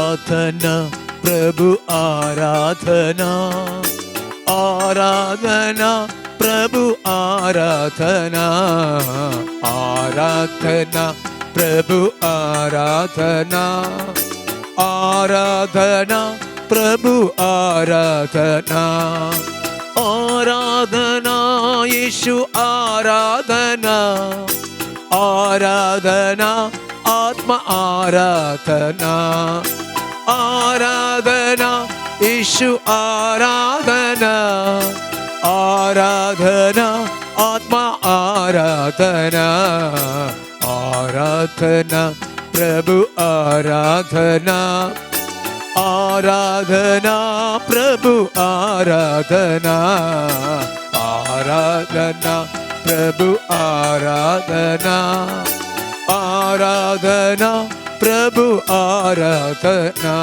आराधना प्रभु आराधना, आराधना प्रभु आराधना, आराधना प्रभु आराधना, आराधना प्रभु आराधना, आराधना यीशु आराधना, आराधना आत्मा आराधना, आराधना यीशु आराधना, आराधना आत्मा आराधना, आराधना प्रभु आराधना, आराधना प्रभु आराधना, आराधना प्रभु आराधना, आराधना प्रभु आराधना।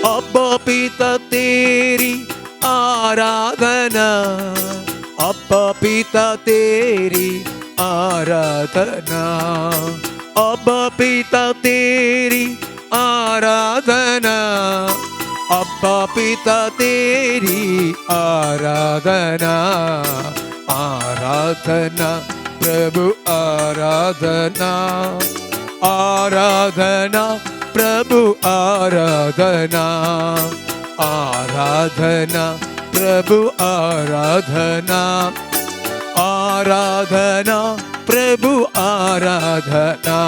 अब्बा पिता तेरी आराधना, अब्बा पिता तेरी आराधना, अब्बा पिता तेरी आराधना, अब्बा पिता तेरी आराधना, आराधना प्रभु आराधना, आराधना प्रभु आराधना, आराधना प्रभु आराधना, आराधना प्रभु आराधना।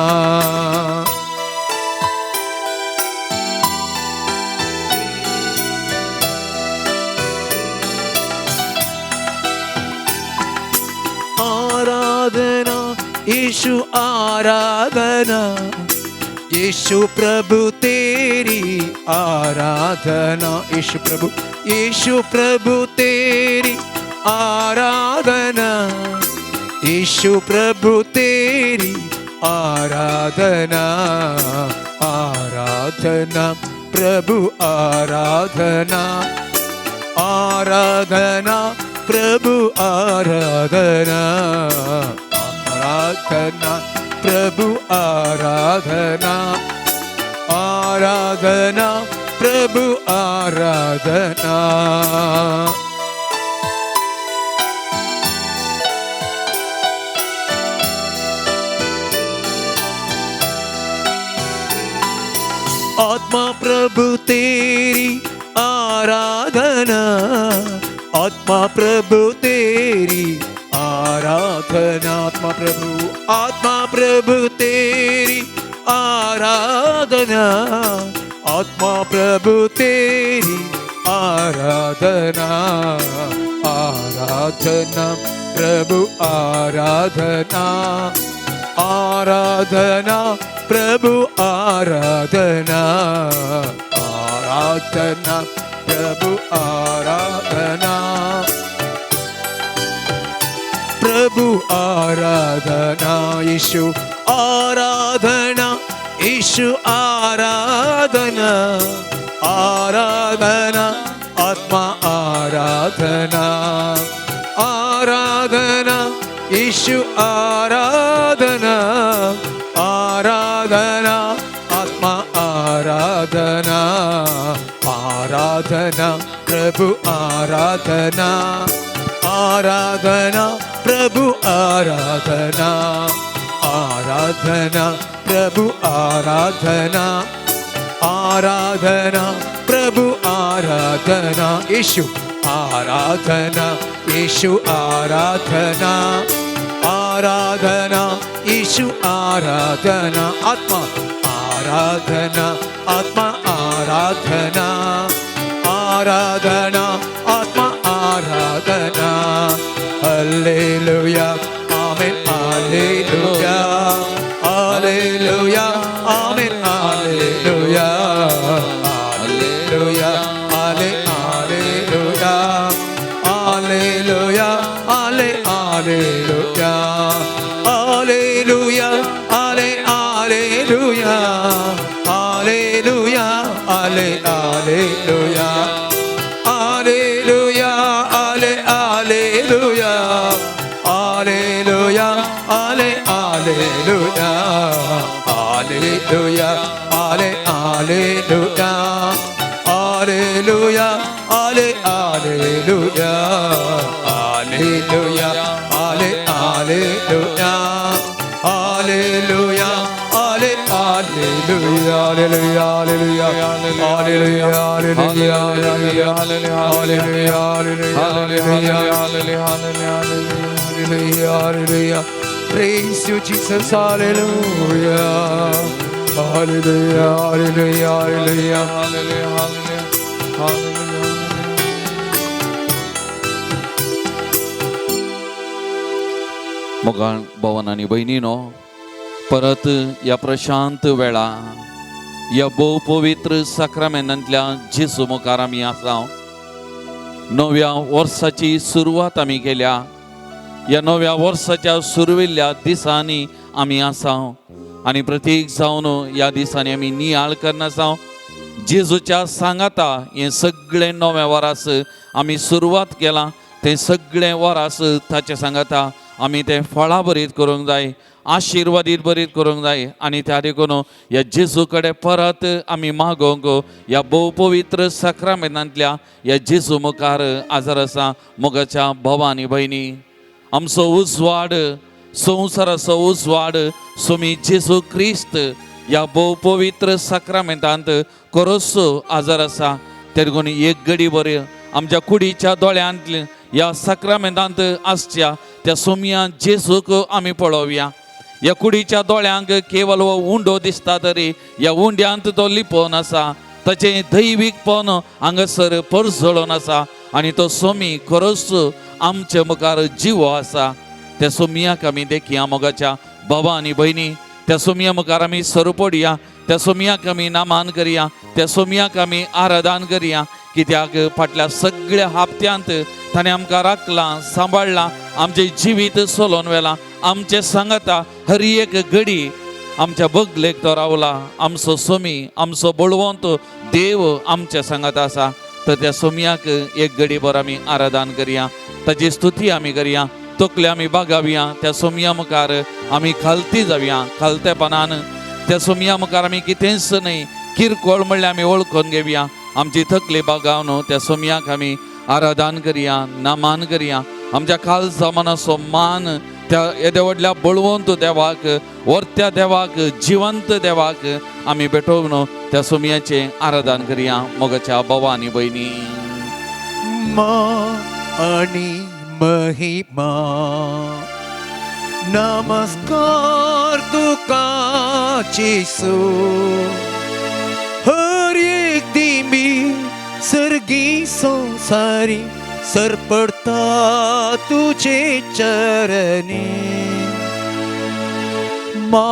आराधना यीशु आराधना, यीशु प्रभु तेरी आराधना, यीशु प्रभु, यीशु प्रभु तेरी आराधना, यीशु प्रभु तेरी आराधना, आराधना प्रभु आराधना, आराधना प्रभु आराधना, आराधना प्रभु आराधना, आराधना प्रभु आराधना। आत्मा प्रभु तेरी आराधना, आत्मा प्रभु तेरी आराधना, आत्मा प्रभु, आत्मा प्रभु तेरी आराधना, आत्मा प्रभु तेरी आराधना, आराधना प्रभु आराधना, आराधना प्रभु आराधना, आराधना प्रभु आराधना, प्रभु आराधना, यीशु आराधना, यीशु आराधना, आराधना आत्मा आराधना, आराधना यीशु आराधना, आराधना आत्मा आराधना, आराधना प्रभु आराधना, आराधना प्रभु आराधना, आराधना प्रभु आराधना, आराधना प्रभु आराधना, यीशु आराधना, यीशु आराधना, आराधना यीशु आराधना, आत्मा आराधना, आत्मा आराधना, आराधना आत्मा आराधना। हालेलुया आमीन, हालेलुया, हालेलुया आमीन, हालेलुया, हालेलुया, हाले हालेलुया, हालेलुया, हाले हालेलुया, हालेलुया, हाले हालेलुया, हालेलुया, हाले hallelujah, hallelujah, Hallelujah, hallelujah, halle hallelujah, hallelujah, halle hallelujah, hallelujah, halle hallelujah, hallelujah, halle hallelujah, hallelujah, hallelujah, hallelujah, hallelujah, hallelujah, hallelujah, hallelujah, hallelujah. Praise you, Jesus. Hallelujah. Hallelujah, hallelujah, hallelujah. Hallelujah, hallelujah, hallelujah. मोगाळ भवन आनी भयणीनो, परत ह्या प्रशांत वेळा ह्या भोव पवित्र साक्रामेंतांतल्या जेजू मुखार आमी आसा. नव्या वर्साची सुरवात आमी केल्या. ह्या नव्या वर्साच्या सुरविल्ल्या दिसांनी आमी आसा आनी प्रत्येक जावन ह्या दिसांनी आमी नियाळ करना. जेजूच्या सांगाता हें सगळें नवें वरास आमी सुरवात केलां, तें सगळें वरास ताचे सांगाता आमी तें फळां बरीत करूंक जाय, आशिर्वादीत बरीत करूंक जाय. आनी त्या देखून ह्या जेजू कडेन परत आमी मागोवंक ह्या भोव पवित्र साक्रामेंतांतल्या ह्या जेजू मुखार आजार आसा. मोगाच्या भावा आनी भयणी, आमचो उजवाड, संवसाराचो उजवाड सोमी जेजू क्रिस्त ह्या भोव पवित्र साक्रामेंतांत खरोच आजार आसा. देखून एक घडी बरी आमच्या कुडीच्या दोळ्यांतले ह्या साक्रामेंतांत आसच्या त्या सोमया जेजूक आमी पळोवया. ह्या कुडीच्या दोळ्यांक केवल हो उंडो दिसता तरी ह्या उंड्यांत तो लिपोवन आसा, ताचें दैवीकपण हांगासर परजळोन आसा आनी तो सोमी खरोच आमचे मुखार जिवो आसा. त्या सोमयाक आमी देखया मोगाच्या बाबा आनी भयणी, त्या सोमया मुखार आमी सर पडया, त्या सोमयाक आमी नामान करया, त्या सोमयाक आमी आराधन करया. कित्याक फाटल्या सगळ्या हप्त्यांत ताणें आमकां राखलां, सांबाळ्ळां, आमचें जिवीत चलोवन व्हेलां, आमचें सांगाता हर एक घडी आमच्या बगलेक तो रावला. आमचो सोमी, आमचो बळवंत देव आमच्या सांगाता आसा. तर त्या सोमयाक एक घडी भर आमी आराधन करया, ताची स्तुती आमी करया, तकले आमी बागावया, त्या सोमया मुखार आमी खालती जावया. खालतेपणान त्या सोमया मुखार आमी कितेंच न्हय, किरकोळ म्हणल्यार आमी वळखून घेवया. आमची तकली बागावन त्या सोमयाक आमी आराधन करया, नामान करया. आमच्या खालसा मनाचो मान त्या येद्या व्हडल्या बळवंत देवाक, वर्त्या देवाक, जिवंत देवाक आमी भेटोवन त्या सोमयाचें आराधन करया. मोगाच्या भावा आनी भयणी, मा आणि महिमा, नमस्कार तुका जेसू. हर एक दिमी सर्गी संसारी सरपडता तुझे चरणी. मा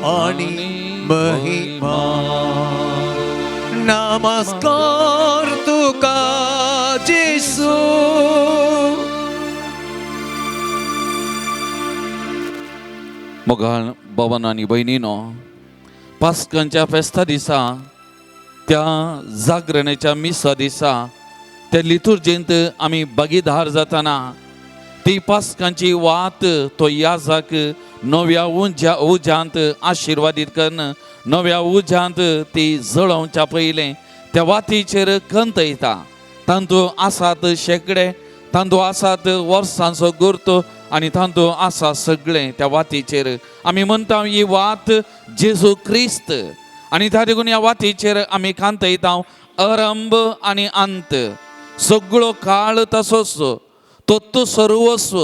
आणि महिमा, नमस्कार तुका जेसू. मोगाळ भवन आनी भयणीनो, पास्कांच्या फेस्ता दिसा, त्या जागरणेच्या मिसा दिसा, त्या लितुर्जेंत आमी भागीदार जाताना ती पास्कांची वात तो याजाक नव्या उज्या उज्यांत आशिर्वादीत कन्न नव्या उज्यांत ती जळोवच्या पयलें त्या वातीचेर खंत येता. तांतू आसात शेंकडे, तांतू आसात वर्सांचो गुर्त आनी तांतू आसा सगळें. त्या वातीचेर आमी म्हणटा ही वात जेजू क्रिस्त आनी त्या देखून ह्या वातीचेर आमी कांतयता अरंभ आनी अंत, सगळो काळ तसोच तत्व सर्वस्व,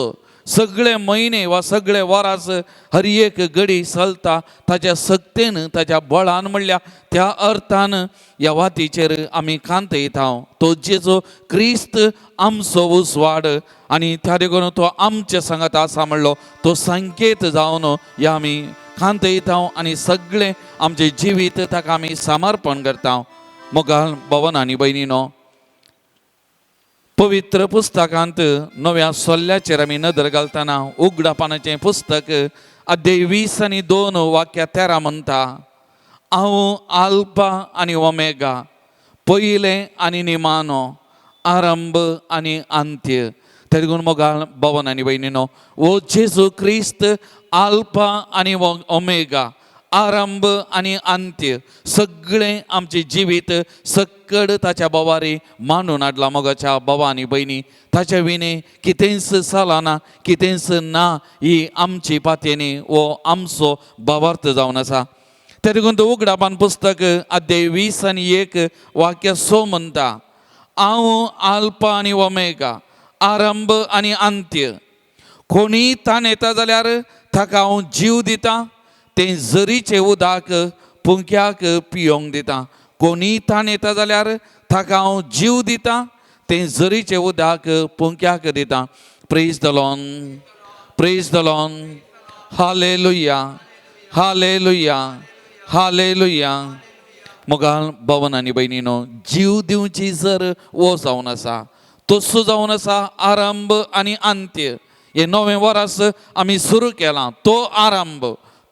सगळे म्हयने वा सगळे वरास हर एक घडी चलता ताच्या सक्तेन, ताच्या बळान. म्हणल्यार त्या अर्थान ह्या वातीचेर आमी कांतयता तो जेजो क्रिस्त आमचो उजवाड आनी त्या देखून तो आमचे सांगात आसा म्हणलो तो संकेत जावन ह्या आमी कांतयता आनी सगळें आमचें जिवीत ताका आमी समर्पण करता. मोगाळ भवन आनी भयणीनो, पवित्र पुस्तकांत नव्या सोल्ल्याचेर आमी नदर घालतना उगडापानाचें पुस्तक अध्याय 20 आनी 2 वाक्या 13 म्हणटा, हांव आल्फा आनी ओमेगा, पयलें आनी निमानो, आरंभ आनी अंत्य. देखून मोगाळ भवन आनी भयणीनो, हो जेजू क्रिस्त आल्फा आनी ओमेगा, आरंभ आनी अंत्य, सगळें आमचें जिवीत सक्कड ताच्या बोवारी मांडून हाडलां. मोगाच्या बाबा आनी भयणी, ताच्या विणे कितेंच चलना, कितेंच ना. ही आमची पातयेनी हो आमचो भावार्थ जावन आसा. ते देखून तो उगडापान पुस्तक अध्याय 20 आनी 1 वाक्य 6 म्हणटा, हांव आल्फा आनी ओमेगा, आरंभ आनी अंत्य. कोणीय ताण येता जाल्यार ताका हांव जीव दितां, तें जरीचें उदक पुंक्याक पियोंक दितां. कोणीय ताण येता जाल्यार ताका हांव जीव दितां, तें जरीचें उदक पुंक्याक दितां. Praise the Lord, praise the Lord, hallelujah, hallelujah, hallelujah. मोगाळ भवन आनी भयणीनो, जीव दिवची जर वो जावन आसा, तसो जावन आसा आरंभ आनी अंत्य. हें नवें वर्स आमी सुरू केलां, तो आरंभ,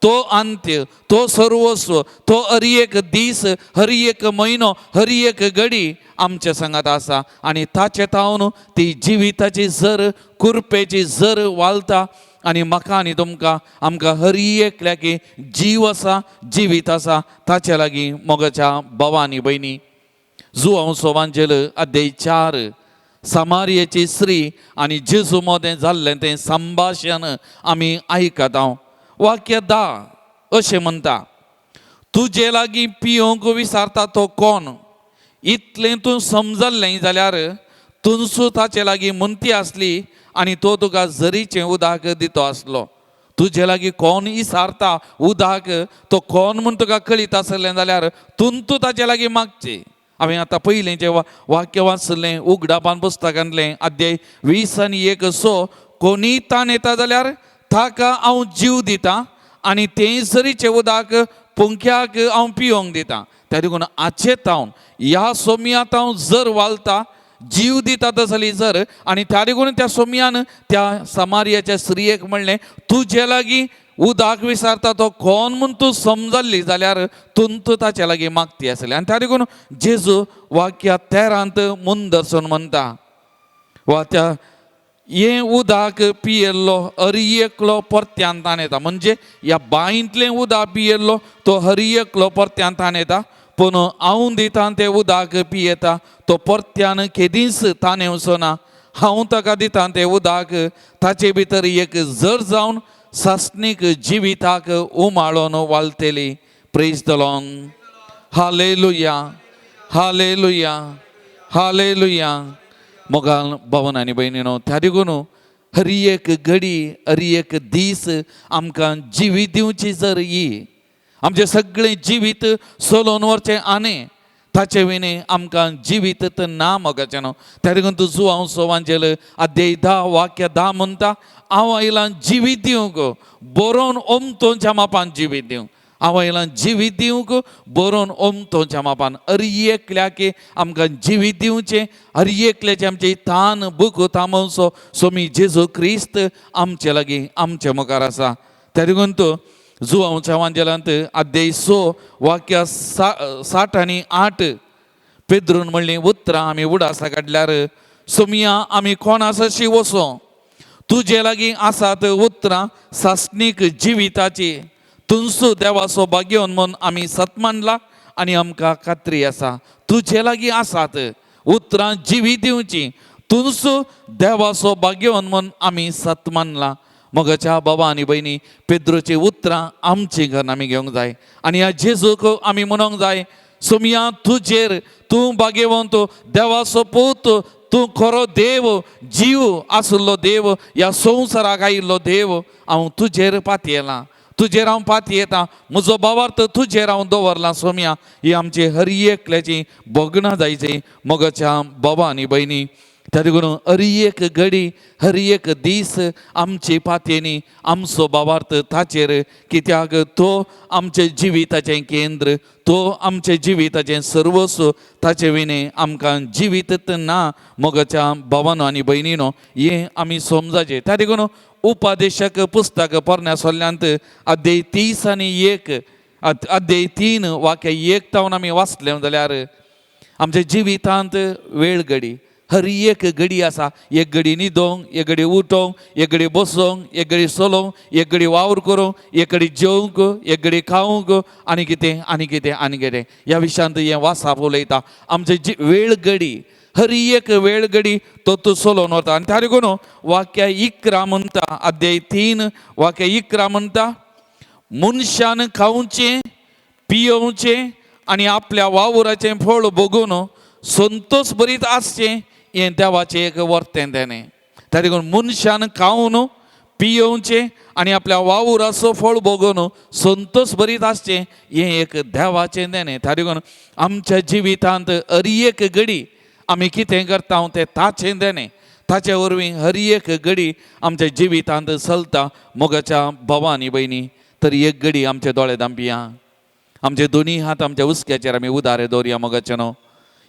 तो अंत्य, तो सर्वस्व, तो हर एक दीस, हर एक म्हयनो, हर एक घडी आमच्या संगात आसा आनी ताचे तावन ती जिविताची जर, कुरपेची जर वालता आनी म्हाका आनी तुमकां, आमकां हर एकल्याक जीव आसा, जिवीत आसा ताचे लागीं. मोगाच्या भावा आनी भयणी, जुवांव सोवांजेल अध्याय 4, समारियेची स्त्री आनी जेजू मदें जाल्लें तें संभाशण आमी आयकता. वाक्य 10 अशें म्हणटा, तुजे लागीं पियोंक विचारता तो कोण, इतलें तूं समजल्लें जाल्यार तुनसू ताचे लागीं मुंती आसली आनी तो तुका जरीचें उदक दितो आसलो. तुजे लागीं कोण इसारता उदक, तो कोण म्हूण तुका कळीत आसलें जाल्यार तूं तूं ताचे लागीं मागची. हांवें आतां पयलें जें वाक्य वाचलें उगडापान पुस्तकांतलें अध्याय 20 आनी 1 सो, कोणीय ताण येता जाल्यार ताका हांव जीव दितां आनी तें जरीचें उदक पुंक्याक हांव पियोंक दितां. त्या देखून आचे तावन ह्या सोमयात हांव जर वालता, जीव दिता तसली जर. आनी त्या देखून त्या सोमयान त्या समारियाच्या स्त्रियेक म्हणलें, तुजे लागीं उदक विचारता तो कोण म्हूण तूं समजल्ली जाल्यार तूं तूं ताचे लागीं मागती आसली. आनी त्या देखून जेजू वाक्या 13त मुंदरसून म्हणटा वा त्या हें उदक पियेल्लो हर एकलो परत्यान ताण येता. म्हणजे ह्या बांयंतलें उदक पियेल्लो तो हर एकलो परत्यान ताण येता, पूण हांव दिता तें उदक पियेता तो परत्यान केदींच ताण येवचो ना. हांव ताका दिता तें उदक ताचे भितर एक जर जावन सासणीक जिविताक उमाळोन वालतली. Praise the Lord, hallelujah, hallelujah, hallelujah. मोगाल भवन आनी भयणीनो, त्या देखून हर एक घडी, हर एक दीस आमकां जिवीत दिवची जर ही आमचें सगळें जिवीत चलोवन व्हरचें आनी ताचे विणे आमकां जिवीत तर ना. मोगाचें न्हू, त्या देखून तूं जुवांव सोवांजेल अध्याय 10 वाक्य 10 म्हणटा, हांव आयलां जिवीत दिवंक, बरोवन ओमतोंच्या मापान जिवीत दिवंक. हांव आयलां जिवीत दिवंक, बरोवन ओमतोंच्या मापान. हर एकल्याक आमकां जिवीत दिवचें, हर एकल्याचे आमचे तान भूक थांबोवचो सोमी जेजू क्रिस्त आमचे लागीं, आमचे मुखार आसा. त्या देखून तो जुवांवच्या वांजेलांत अध्याय 6 वाक्य 60 आनी 8 पेद्रून म्हणलीं उतरां आमी उडासा काडल्यार, सोमया, आमी कोणाशी वचो? तुजे लागीं आसात उतरां सासणीक जिविताची. तुंसू देवाचो भाग्योन म्हूण आमी सत मानला आनी आमकां खात्री आसा. तुजे लागीं आसात उतरां जिवीत दिवची, तुंसू देवाचो भाग्योन म्हूण आमी सत मानला. मोगाच्या बाबा आनी भयणी, पेद्रोची उतरां आमची घरान आमी घेवंक जाय आनी ह्या जेजूक आमी म्हणोंक जाय, सोमया, तुजेर तूं भाग्यवंत, देवाचो पूत, तूं खरो देव, जीव आशिल्लो देव, ह्या संवसाराक आयिल्लो देव. हांव तुजेर पातयेलां, तुजेर हांव पातयेतां, म्हजो भावार्थ तुजेर हांव दवरलां. सोमया, ही आमची हर एकल्याची भोगणां जायची. मोगाच्या बाबा आनी भयणी, त्या देखून हर एक घडी, हर एक दीस आमची पातयेनी आमचो भावार्थ ताचेर, कित्याक तो आमचे जिविताचें केंद्र, तो आमचे जिविताचें सर्वस्व. ताचे विणे आमकां जिवीत ना. मोगाच्या भावानो आनी भयणीनो, हें आमी समजाचें. त्या देखून उपादेशक पुस्तक पोरण्या सोल्ल्यांत अध्याय 30 आनी 1, अध्याय 3 वाक्य 1 तावन आमी वाचलें जाल्यार आमच्या जिवितांत वेळ घडी हर एक घडी आसा. एक घडी न्हिदोंक, एक घडी उठोंक, एक घडी बसोंक, एक घडी चलोवंक, एक घडी वावर करूंक, एक घडी जेवंक, एक घडी खावंक, आनी कितें आनी कितें आनी कितें. ह्या विशयांत हें वासाप उलयता. आमचे जी वेळ घडी, हर एक वेळ घडी तो तूं चलोवन वता. आनी त्या देखून वाक्य 11 म्हणटा, अध्याय 3 वाक्य 11 म्हणटा, मनशान खावचें पियोवचें आनी आपल्या वावराचें फळ भोगून संतोष भरीत आसचें हें देवाचें एक वर्तें देणें. त्या देखून मनशान खावन पियोवचें आनी आपल्या वावराचो फळ भोगून संतोष भरीत आसचें हें एक देवाचें देणें. त्या देखून आमच्या जिवितांत हर एक घडी आमी कितें करता तें ताचें देणें. ताचे वरवीं हर एक घडी आमच्या जिवितांत चलता. मोगाच्या भावा आनी भयणी, तर एक घडी आमचे दोळे धांपया, आमचे दोनी हात आमच्या हुस्क्याचेर आमी उदारे दवरया. मोगाचे न्हू,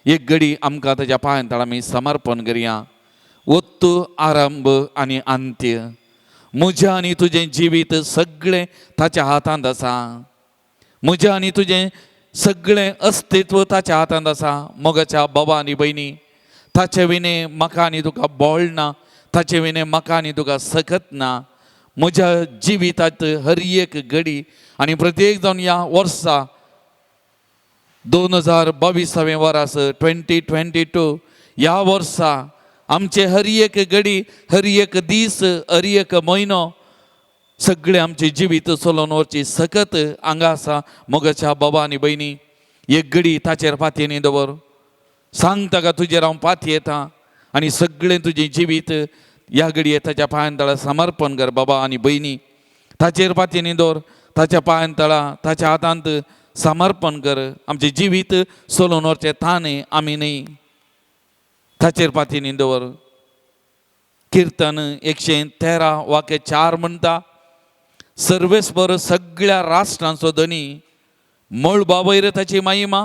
एक घडी आमकां ताच्या पांयां तळा आमी समर्पण करया. ओत्तू आरंभ आनी अंत्य, म्हजें आनी तुजें जिवीत सगळें ताच्या हातांत आसा. म्हजें आनी तुजें सगळें अस्तित्व ताच्या हातांत आसा. मोगाच्या बाबा आनी भयणी, ताचे विणे म्हाका आनी तुका बळ ना, ताचे विणे म्हाका आनी तुका सकत ना. म्हज्या जिवितांत हर एक घडी आनी प्रत्येक जावन ह्या वर्सा 2022 वर्स 2022 ह्या वर्सा आमचे हर एक घडी, हर एक दीस, हर एक म्हयनो सगळें आमचें जिवीत चलोवन व्हरची सकत हांगा आसा. मोगाच्या बाबा आनी भयणी, एक घडी ताचेर पातयेनी दवर. सांग ताका तुजेर हांव पातयेता आनी सगळें तुजें जिवीत ह्या घडये ताच्या पांयां तळा समर्पण कर. बाबा आनी भयणी, ताचेर पातयेनी दवर, ताच्या पांयां तळा ताच्या हातांत समर्पण कर. आमचें जिवीत चलोवन व्हरचें ताणें, आमी न्हय. ताचेर पातयेनी दवर. किर्तन 113 वाक्य 4 म्हणटा, सर्वेस्पर सगळ्या राष्ट्रांचो धनी, मळबा वयर ताची महिमा.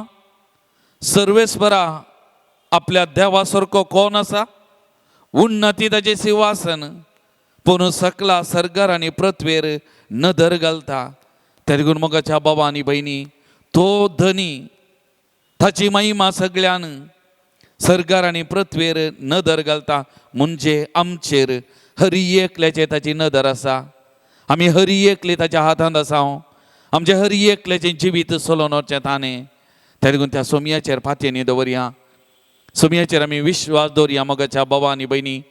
सर्वेस्परा आपल्या देवा सारको कोण आसा? उन्नती ताचें सिंहासन, पूण सकला सर्गार आनी पृथ्वेर नदर घालता. तेगून मोगाच्या बाबा आनी भयणी, तो धनी, ताची महिमा सगळ्यान सर्गार आनी पृथ्वेर नदर घालता. म्हणजे आमचेर हर एकल्याचेर ताची नदर आसा. आमी हर एकले ताच्या हातांत आसा. आमचें हर एकल्याचें जिवीत चलोवन वचचें ताणें. त्या देखून त्या सोमयाचेर पातयेनी दवरया, सोमयाचेर आमी विश्वास दवरया. मोगाच्या बाबा आनी भयणी,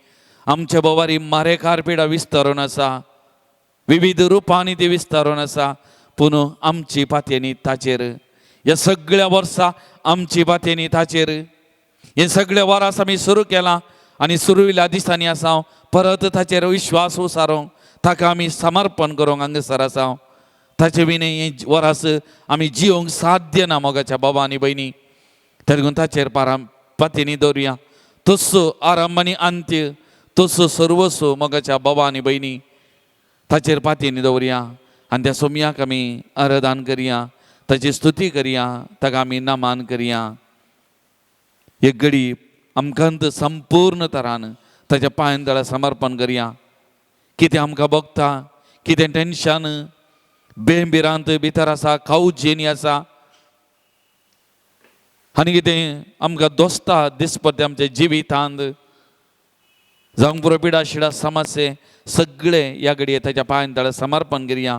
आमच्या बोवारी मारेकार पिडा विस्तारून आसा, विविध रुपांनी ती विस्तारून आसा, पूण आमची पातयेनी ताचेर. ह्या सगळ्या वर्सा आमची पातयेनी ताचेर. हें सगळें वरास आमी सुरू केलां आनी सुरविल्ल्या दिसांनी आसा परत ताचेर विश्वास उसारूंक, ताका आमी समर्पण करूंक हांगासर आसा. ताचे विणे हें वरास आमी जियोंक साध्य ना. मोगाच्या बाबा आनी भयणी, तरी ताचेर पातयेनी दवरुया. तसो आरंभ आनी अंत्य, तसो सर्वस्व. मोगाच्या बाबा आनी भयणी, ताचेर पातयेनी दवरुया आनी त्या सोमयाक आमी आराधन करया, ताची स्तुती करया, ताका आमी नमान करया. एक घडी आमकां संपूर्ण तरान ताच्या पांयां तळा समर्पण करया. कितें आमकां भोगता, कितें टेंशन बेंबिरांत भितर आसा, खावजेनी आसा आनी कितें आमकां दोस्ता दिसपट्टे आमच्या जिवितांत, जावंक पुरो पिडा शिडा समस्ये सगळे ह्या घडये ताच्या पांयां तळा समर्पण करया.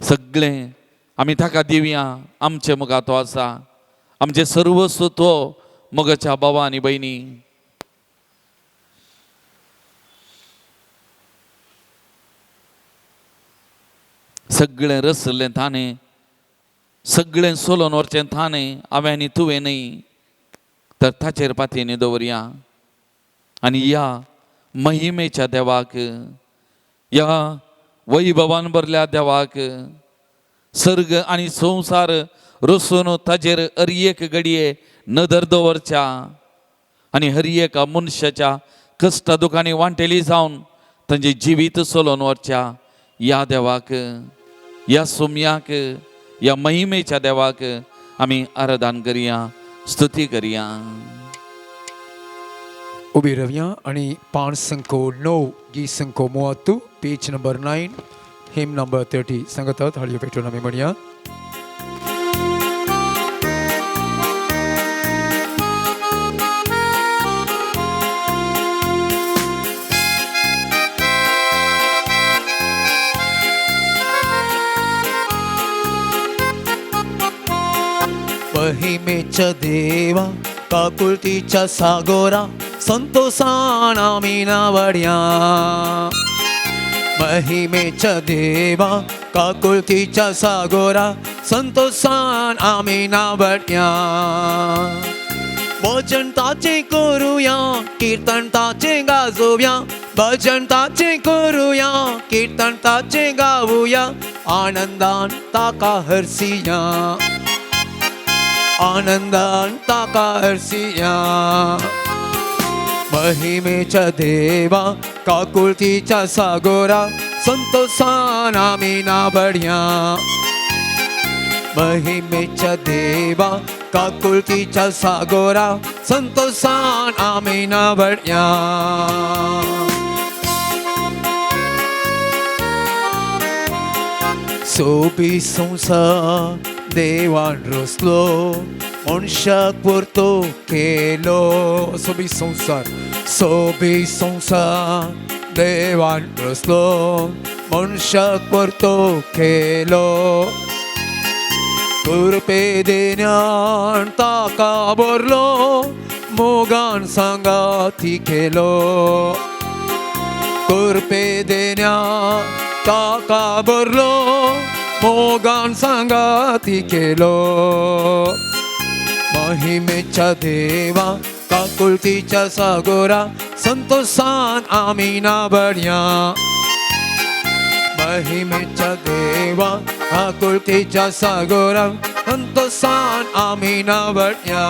सगळें आमी ताका दिवया. आमचे मुखार तो आसा, आमचें सर्वस्व तो. मोगाच्या बाबा आनी भयणी, सगळें रसलें ताणें, सगळें सोलोवन व्हरचें ताणें, हांवें आनी तुवें न्हय. तर ताचेर पातयेनी दवरया आनी ह्या महिमेच्या देवाक, ह्या वैभवान भरल्या देवाक, सर्ग आनी संवसार रसून ताचेर हर एक घडये नदर दवरच्या आनी हर एका मनशाच्या कश्टा दुखांनी वांटेली जावन तांचें जिवीत चलोवन व्हरच्या ह्या देवाक, ह्या सोमयाक, ह्या महिमेच्या देवाक आमी आराधन करया, स्तुती करया. उबी रावया आनी 509 गीत संको 30, पेज नंबर 9, हिम नंबर 30 सांगतात. हाळयो पेटोवन आमी म्हणया. महिमेच्या देवा काकुळतीच्या सागोरा संतोषान आमी नावड्या. महिमेच्या देवा काकुळतीच्या सागोरा संतोषान आमी नावड्या. भजन ताचें करुया कीर्तन ताचें गाजोवया, भजन ताचें करुया कीर्तन ताचें गावुया, आनंदान ताका हरसिया, आनंदान ताका हरसिया. महिमेच्या देवा काकुळतीच्या सागोरा संतोषान आमी नाबड्या. महिमेच्या देवा काकुळतीच्या सागोरा संतोषान आमी नाबड्या. सोबी संवसार देवान रचलो मनशाक पुरतो केलो. सोबी संवसार, सोबी संवसार देवान रचलो मनशाक पुरतो केलो. कृपे देण्यान ताका भरलो मोगान सांगाती केलो. कृपे देण्यान ताका भरलो मोगान सांगाती केलो. महिमेच्या देवा काकुळतीच्या सागोरा संतोषान आमी नाबड्या. महिमेच्या देवा काकुळतीच्या सागोरा संतोषान आमी नाबड्या.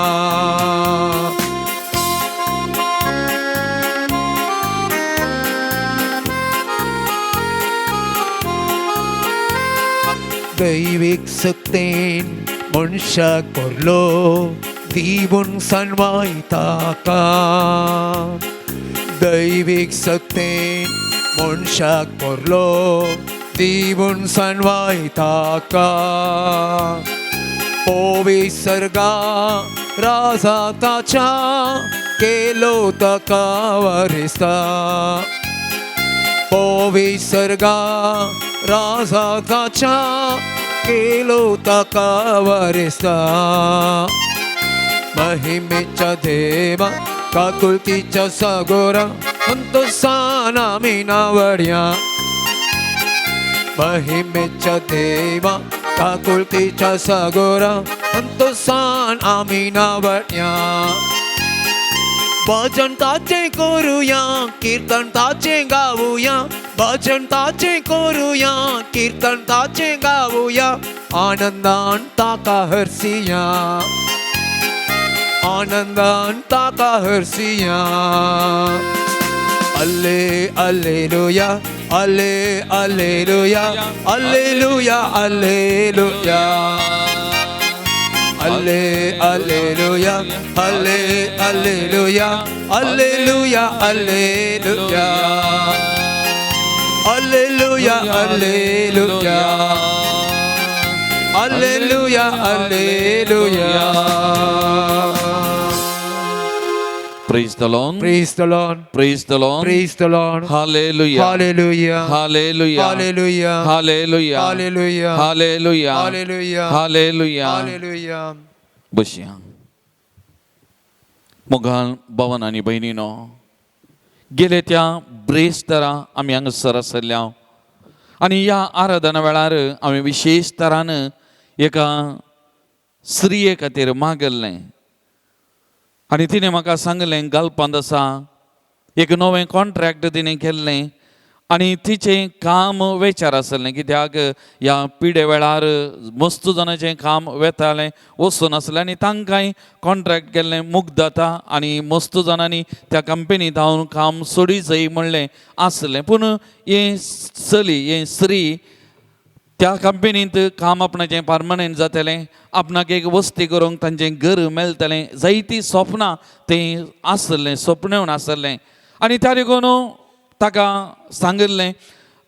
दैवीक सक्तेन मनशाक भरलो दिवून सनवाय ताका. दैवीक सक्तेन मनशाक भरलो दिवून सनवाय ताका. पोवी सर्गा राजा ताच्या केलो ताका वरिस्ता. पोवी सर्गा राजा ताच्या केलो ताका वरिस्ता. महिमेच्या देवा काकुळतीच्या सागोरा संतोषान आमी नावड्या. महिमेच्या देवा काकुळतीच्या सागोरा संतोषान आमी नावड्या. भजन ताचें करुया कीर्तन ताचें गावुया, भजन ताचें करुया कीर्तन ताचें गावुया, आनंदान ताका हरसिया, आनंदान ताका हरसिया. अल्ले alleluia alle alleluia alleluia alleluia alle alleluia alle alleluia alleluia alleluia alleluia alleluia alleluia alleluia. Praise the Lord. Praise the Lord. Praise the Lord. Praise the Lord. Hallelujah. Hallelujah. Hallelujah. Hallelujah. Hallelujah. Hallelujah. Hallelujah. Hallelujah. Hallelujah. Hallelujah. बसया. मोगाल भवन आनी भयणीनो, गेले त्या ब्रेस्तारा आमी हांगासर आसल्या आनी ह्या आराधना वेळार आमी विशेश तरान एका स्त्रिये खातीर मागल्लें आनी तिणें म्हाका सांगलें गालपांत आसा एक नवें कॉन्ट्रॅक्ट तिणें केल्लें आनी तिचें काम वेचार आसलें कित्याक ह्या पिडे वेळार मस्त जाणाचें काम वेतालें वचून आसलें आनी तांकांय कॉन्ट्रॅक्ट केल्लें मुगदाता आनी मस्त जाणांनी त्या कंपनी धांवन काम सोडी जाय म्हणलें आसलें. पूण हें चली हें स्त्री त्या कंपनींत काम आपणाचें पार्मनंट जातलें, आपणाक एक वस्ती करूंक तांचें घर मेळटलें, जायतीं सपनां तें आसलें सपनेवन आसलें आनी त्या देखून ताका सांगिल्लें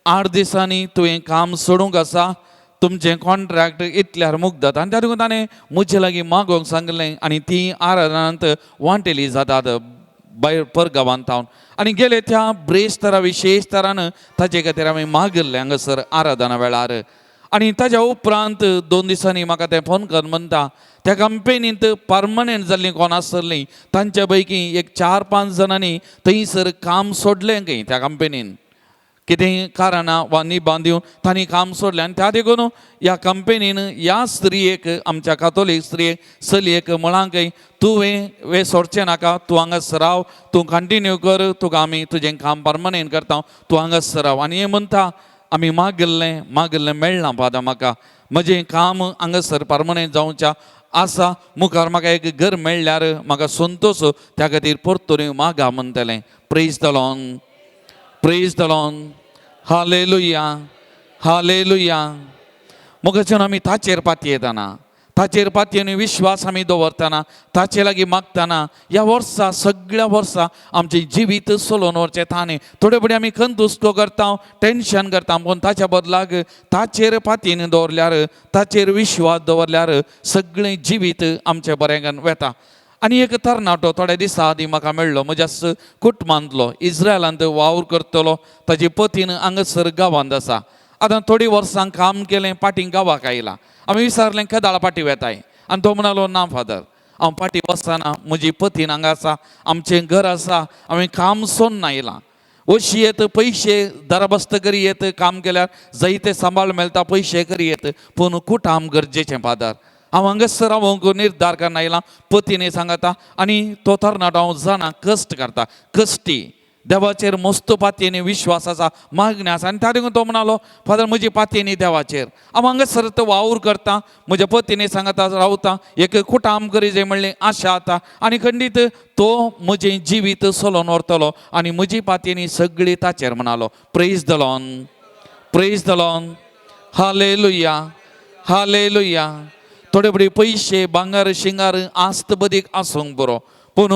8 दिसांनी तुवें काम सोडूंक आसा, तुमचें कॉन्ट्रॅक्ट इतल्यार मुगदात. आनी त्या देखून ताणें म्हजे लागीं मागोवंक सांगलें आनी ती आराधनांत वांटेली जातात भायर परगांवांत थावन आनी गेले त्या ब्रेस्तारा विशेश तरान ताचे खातीर आमी मागिल्लें हांगासर आराधना वेळार. आनी ताज्या उपरांत 2 दिसांनी म्हाका तें फोन कर म्हणटा त्या कंपनींत परमनंट जाल्लीं कोण आसतलीं तांच्या पैकी एक 4-5 जाणांनी थंयसर काम सोडलें खंय त्या कंपनीन कितें कारणां वा निबां दिवन तांणी काम सोडलें. आनी त्या देखून ह्या कंपनीन ह्या स्त्रियेक आमच्या कातोलीक स्त्रियेक चलयेक म्हळां खंय तुवें वे सोडचें नाका, तूं हांगासर राव, तूं कंटिन्यू कर, तुका आमी तुजें काम परमनंट करता, तूं हांगासर राव. आनी हें म्हणटा आमी मागिल्लें मागिल्लें मेळ्ळां फादर म्हाका म्हजें काम हांगासर परमनंट जावच्या आसा, मुखार म्हाका एक घर मेळ्ळ्यार म्हाका संतोश, त्या खातीर परतून मागा म्हणटलें. Praise the Lord, praise the Lord, hallelujah, hallelujah. मोगाच्यान आमी ताचेर पातयेतना, ताचेर पातयेन विश्वास आमी दवरतना, ताचे लागीं मागतना ह्या वर्सा सगळ्या वर्सा आमचें जिवीत चलोवन व्हरचें ताणें. थोडे फुडें आमी खंत हुस्को करता, टेंशन करता, पूण ताच्या बदलाक ताचेर पातयेन दवरल्यार, ताचेर विश्वास दवरल्यार सगळें जिवीत आमचें बरें वेता. आनी एक तरणाटो थोड्या दिसां आदीं म्हाका मेळ्ळो, म्हज्या कुटुंबांतलो, इस्रायलांत वावर करतलो, ताजी पतीन हांगासर गांवांत आसा. आतां थोडीं वर्सां काम केलें, पाटीं गांवाक आयला. आमी विचारलें केदाळ पाटी वेताय? आनी तो म्हणालो ना फादर, हांव पाटी वचना, म्हजी पतीन हांगा आसा, आमचें घर आसा, हांवें काम सोडून आयलां. अशी येत पयशे दरबस्त करी येत, काम केल्यार जायते सांबाळ मेळटा, पयशे करी येत, पूण कुटाम गरजेचें फादर, हांव हांगासर रावंक निर्धार करून आयलां, पतीने सांगता. आनी तो तरणाटो हांव जाणा कश्ट करता, कश्टी, देवाचेर मस्त पातयेनी विश्वास आसा, मागणें आसा. आनी त्या देखून तो म्हणालो फादर म्हजी पातयेनी देवाचेर, हांव हांगासर तो वावर करता, म्हज्या पतीने सांगता रावता, एक कुटाम करी जाय म्हणली आशा आतां, आनी खंडीत तो म्हजें जिवीत चलोवन व्हरतलो आनी म्हजी पातयेनी सगळी ताचेर म्हणालो. Praise the Lord, praise the Lord, hallelujah, hallelujah. थोडे फुडें पयशे भांगर शिंगार आस्त बदीक आसूंक बरो, पूण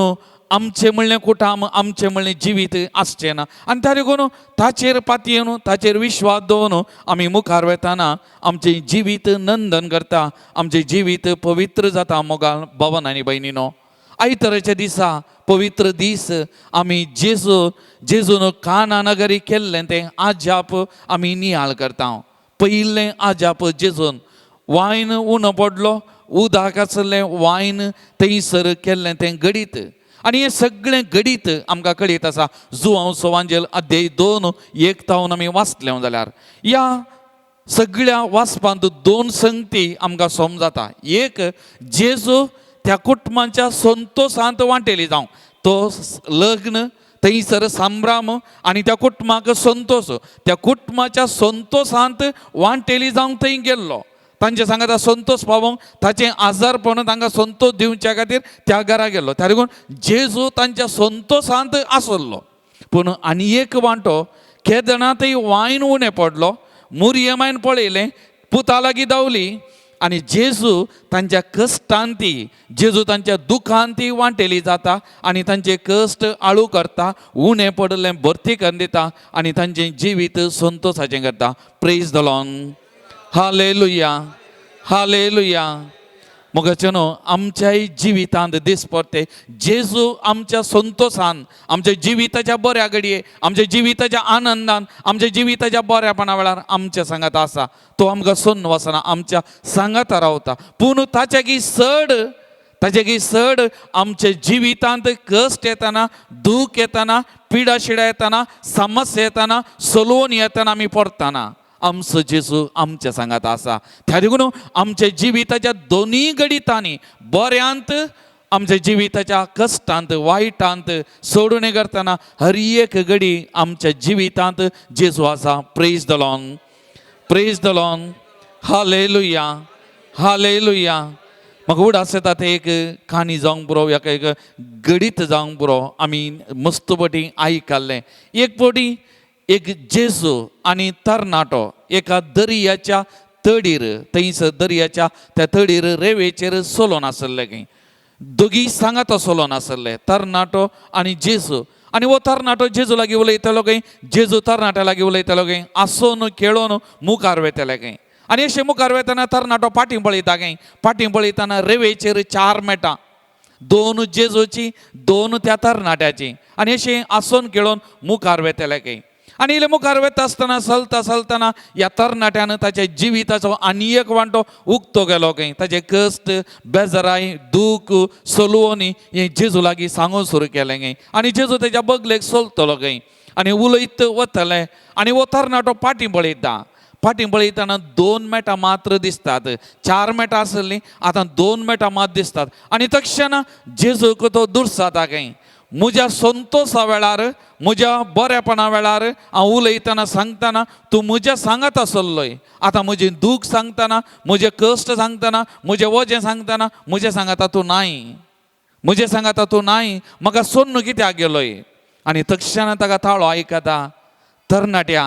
आमचें म्हणलें कुटाम, आमचें म्हणलें जिवीत आसचें ना. आनी त्या देखून ताचेर पातयेन, ताचेर विश्वास दवरून आमी मुखार वेतना आमचें जिवीत नंदन करता, आमचें जिवीत पवित्र जाता. मोगाल भवन आनी भयणीनो, आयताराच्या दिसा पवित्र दीस आमी जेजू जेजून काना नगरी केल्लें तें आजाप आमी नियाळ करता. पयलें आजाप जेजून वायन उणो पडलो, उदक आसलें वायन थंयसर केल्लें तें घडीत. आनी हें सगळें घडीत आमकां कळीत आसा जुवांव सोवांजेल अध्याय 2:1 तावन आमी वाचलें जाल्यार ह्या सगळ्या वाचपांत 2 संगती आमकां समजाता. एक, जेजू त्या कुटुंबाच्या संतोशांत वांटेली जावं, तो लग्न थंयसर संभ्राम आनी त्या कुटुंबाक संतोश, त्या कुटुंबाच्या संतोशांत वांटेली जावंक थंय गेल्लो. तांचे सांगाता संतोश पावोवंक, ताचें आजारपण तांकां संतोश दिवच्या खातीर त्या घरा गेल्लो. त्या देखून जेजू तांच्या संतोशांत आसलो. पूण आनी एक वांटो केदना थंय वायन उणें पडलो, मुरयमायन पळयलें, पुता लागीं धांवली आनी जेजू तांच्या कश्टांती, जेजू तांच्या दुखांती वांटेली जाता आनी तांचे कश्ट आळू करता, उणें पडलें भरती करून दिता आनी तांचें जिवीत संतोशाचें करता. Praise the Lord, hallelujah, hallelujah. मोगाचे न्हू आमच्याय जिवितांत दीस पडटे जेजू आमच्या संतोशान, आमच्या जिविताच्या बऱ्या घडये, आमच्या जिविताच्या आनंदान, आमच्या जिविताच्या बऱ्यापणा वेळार आमच्या सांगात आसा. तो आमकां सोडून वचना, आमच्या सांगाता रावता. पूण ताच्या चड, ताचे चड आमच्या जिवितांत कश्ट येतना, दूख येतना, पिडा शिडा येतना, समस्या येतना, सलोवन येतना आमी पडतना आमचो जेजू आमच्या सांगात आसा. त्या देखून आमच्या जिविताच्या दोनूय घडितांनी, बऱ्यांत, आमच्या जिविताच्या कश्टांत, वायटांत, सोडून करतना हर एक घडी आमच्या जिवितांत जेजू आसा. Praise the Lord, praise the Lord, hallelujah, hallelujah. म्हाका उडास येता तें एक काणी जावंक पुरो, एका एक घडीत जावंक पुरो. आमी मस्त पटी आयकल्लें. एक पटी एक जेजू आनी तरणाटो एका दर्याच्या तडीर, थंयसर दर्याच्या त्या तडीर रेवेचेर चलोन आसले खंय. दोगी सांगात चलोन आसले, तरणाटो आनी जेजू. आनी हो तरणाटो जेजू लागीं उलयतालो खंय, जेजू तरणाट्या लागीं उलयतालो खंय, आसोन खेळोन मुखार वेताले खंय. आनी अशें मुखार वेतना तरणाटो फाटीं पळयता खंय. फाटीं पळयतना रेवेचेर 4 मेटां, 2 जेजूची, 2 त्या तरणाट्याची. आनी अशें आसोन खेळोन मुखार वेताले खंय. आनी इल्लें मुखार वता आसतना चलता चलतना ह्या तरणाट्यान ताच्या जिविताचो आनी एक वांटो उक्तो गेलो खंय. ताचे कश्ट, बेजाराय, दूख, सलवणी हें जेजू लागीं सांगूंक सुरू केलें खंय. आनी जेजू तेज्या बगलेक चलतलो खंय आनी उलयत वतले आनी हो तरणाटो फाटीं पळयता. फाटीं पळयतना 2 मेटां मात्र दिसतात, 4 मेटां आसलीं, आतां 2 मेटां मात दिसतात. आनी तक्षणा जेजूक तो दुर्साता खंय, म्हज्या संतोशा वेळार, म्हज्या बरेपणा वेळार हांव उलयतना सांगतना तूं म्हज्या सांगात आसलोय. आतां म्हजें दूख सांगतना, म्हजें कश्ट सांगतना, म्हजें वजें सांगतना म्हजें सांगाता तूं नाय, म्हजें सांगाता तूं नाय, म्हाका सोडून कित्याक गेलोय. आनी तक्षणा ताका ताळो आयकता, तरणाट्या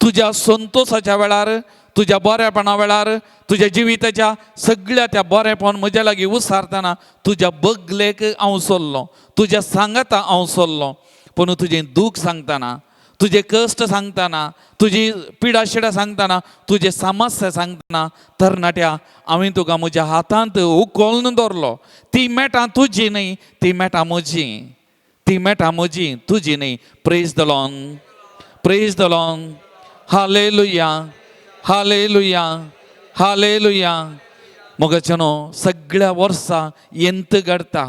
तुज्या संतोशाच्या वेळार, तुज्या बरेपणा वेळार, तुज्या जिविताच्या सगळ्या त्या बरेपण म्हज्या लागीं उसारतना तुज्या बगलेक हांव सोल्लो, तुज्या सांगाता हांव सोल्लो. पूण तुजें दूख सांगतना, तुजे कश्ट सांगतना, तुजी पिडा शिडा सांगतना, तुजे समस्या सांगतना तरणाट्या हांवें तुका म्हज्या हातांत उखलून दवरलो. ती मेटां तुजी न्हय, ती मेटां म्हजी, ती मेटां म्हजी, तुजी न्हय. Praise the Lord, praise the Lord, hallelujah, hallelujah, hallelujah. मोगाच्यानो, सगळ्या वर्सां यंत घडता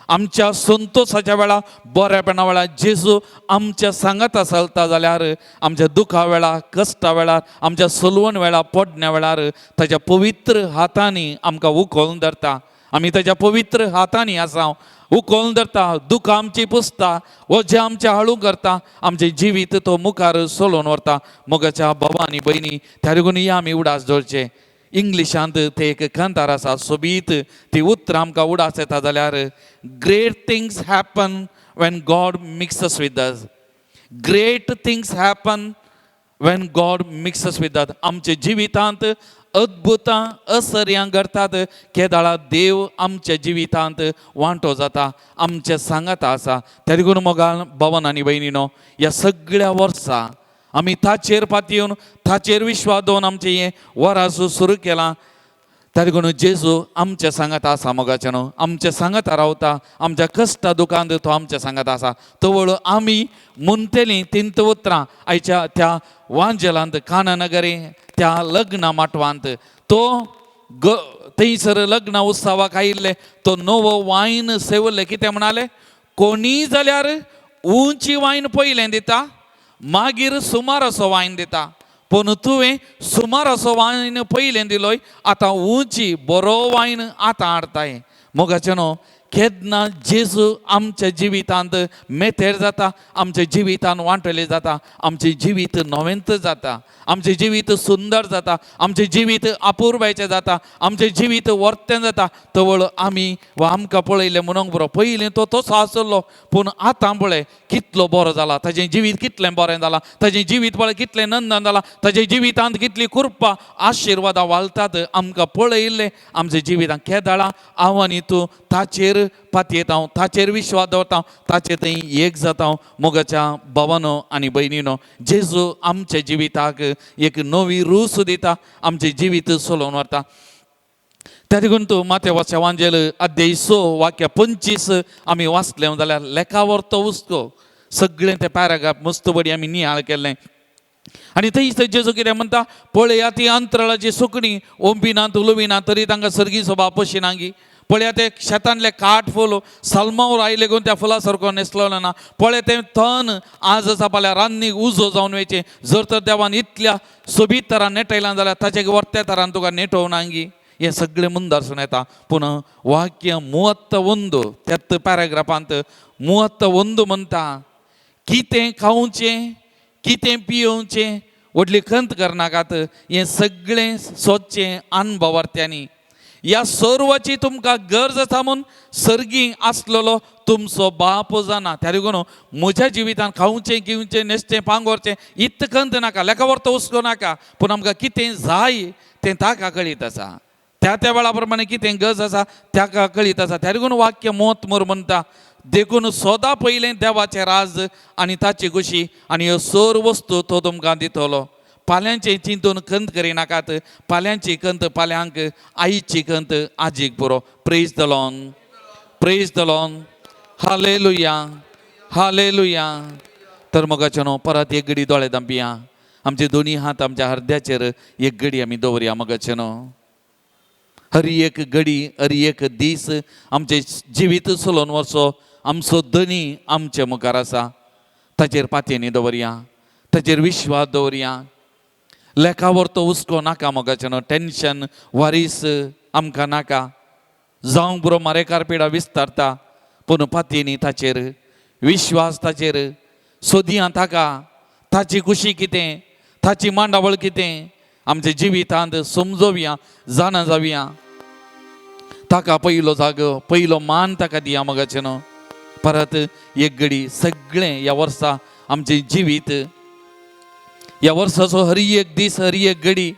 आमच्या संतोशाच्या वेळा, बरेपणा वेळा जेजू आमच्या सांगाता चलता जाल्यार आमच्या दुखा वेळा, कश्टा वेळार, आमच्या सलवण वेळा, पडण्या वेळार ताच्या पवित्र हातांनी आमकां उखलून धरता. आमी ताच्या पवित्र हातांनी आसा, उखलून धरता, दुखां आमची पुसता, वजें आमचें हाळू करता, आमचें जिवीत तो मुखार चलोवन व्हरता. मोगाच्या बाबा आनी भयणी, त्या देखून या आमी उडास दवरचे. इंग्लिशांत ते एक कांतार आसा सोबीत, ती उतरां आमकां उडास येता जाल्यार, great things happen when God mixes with us, great things happen when God mixes with us. आमच्या जिवितांत अद्भुतां असर्यां घडतात केदाळा देव आमच्या जिवितांत वांटो जाता, आमच्या सांगाता आसा. त्या देखून मोगान भवन आनी भयणीनो, ह्या सगळ्या वर्सा आमी ताचेर पातयेवन, ताचेर विश्वास दवरून आमचें हें वरास सुरू केलां. त्या देखून जेजू आमच्या सांगाता आसा. मोगाचें न्हू, आमच्या सांगाता रावता, आमच्या कश्टा दुखांत तो आमच्या सांगाता आसा. तवळ आमी म्हणटलीं तिंत उतरां आयच्या त्या वांजेलांत, कानानगरी त्या लग्ना माटवांत तो ग थंयसर लग्न उत्सवाक आयिल्ले तो नवो वायन सेवल्ले. कितें म्हणाले, कोणीय जाल्यार उंची वायन पयलें दिता, मागीर सुमार असो वायन दिता, पूण तुवें सुमार असो वायन पयलें दिलोय, आतां उंची बरो वायन आतां हाडताय. मोगाचें न्हू, केन्ना जेजू आमच्या जिवितांत मेतेर जाता, आमच्या जिवितांत वांटले जाता, आमचें जिवीत नवेंत जाता, आमचें जिवीत सुंदर जाता, आमचें जिवीत अपुरबायचें जाता, आमचें जिवीत वर्तें जाता. तवळ आमी वा आमकां पळयलें म्हणूंक बरो, पयलीं तो तसो आसलो, पूण आतां पळय कितलो बरो जाला, ताजें जिवीत कितलें बरें जालां, ताजें जिवीत पळय कितलें नंदन जालां, ताजें जिवितांत कितली कृपा आशिर्वादां वालतात. आमकां पळयल्लें आमच्या जिवितांत केदाळा हांव आनी तूं ताचेर पातयेता, हांव ताचेर विश्वास दवरता, ताचेर थंय एक जाता. मोगाच्या भावानो आनी भयणीनो, जेजू आमच्या जिविताक एक नवी रूच दिता, आमचें जिवीत चलोवन व्हरता. त्या देखून तूं मातेवाच्या वांजेल अध्याय 6 वाक्य 25 आमी वाचलें जाल्यार लेखावर तो हुस्को सगळें ते पॅराग्राफ मस्त बडी आमी नियाळ केल्लें. आनी थंयसर जेजू कितें म्हणटा, पळया ती अंतराळाची सुकणीं ओंपिनात उलोविनात, तरी तांकां सर्गी सोबा पोशिनागी. पळया ते शेतांतले काठ फूल सलमावर आयले घेवन त्या फुला सारको न्हेसलो ना. पळय तें तण आज आसा फाल्यां रान्नीक उजो जावन वयचें, जर तर देवान इतल्या सोबीत तरान नेटयलां जाल्यार ताचे वर्त्या तरान तुका नेटोवनागी. हें सगळें मुंदारसून येता. पूण वाक्य 31 त्याच पॅराग्राफांत 31 म्हणटा, कितें खावचें कितें पियोवचें व्हडली खंत करनाकात, हें सगळें सोदचें अणभवार्थ्यांनी. ह्या सर्वाची तुमकां गरज आसा म्हूण सर्गी आसलेलो तुमचो बाप जाणा. त्या देखून म्हज्या जिवितान खावचें घेवचें न्हेसचें पांगोरचें इत खंत नाका, लेखावर तो हुस्को नाका, पूण आमकां कितें जाय तें ताका कळीत आसा, त्या त्या वेळा प्रमाणे कितें गरज आसा ताका कळीत आसा. त्या देखून वाक्य मोत मोर म्हणटा, देखून सोदा पयलें देवाचें राज आनी ताची खुशी आनी ह्यो सर्व वस्तू तो तुमकां दितलो. पाल्यांचें चिंतून खंत करिनाकात, पाल्यांची खंत पाल्यांक, आईची खंत आजीक पुरो. Praise the Lord, praise the Lord, hallelujah, hallelujah. तर मोगाचें न्हू परत एक घडी दोळे धांपया, आमचे दोनी हात आमच्या हरद्याचेर एक घडी आमी दवरया मोगाचें न्हू. हर एक घडी हर एक दीस आमचें जिवीत चलोवन वचो आमचो धनी आमचे मुखार आसा. ताचेर पातयेनी दवरया, ताचेर विश्वास दवरया. लेखावर तो हुस्को नाका मोगाचें न्हू, टेंशन वारीस आमकां नाका. जावंक बरो मारेकार पिडा विस्तारता, पूण पातयेनी ताचेर विश्वास, ताचेर सोदया ताका, ताची खुशी कितें, ताची मांडावळ कितें आमच्या जिवितांत समजोवया, जाणा जावया. ताका पयलो जागो पयलो मान ताका दिया मोगाचें न्हू. परत एक घडी सगळें ह्या वर्सा आमचें जिवीत, ह्या वर्साचो हर एक दीस हर एक घडी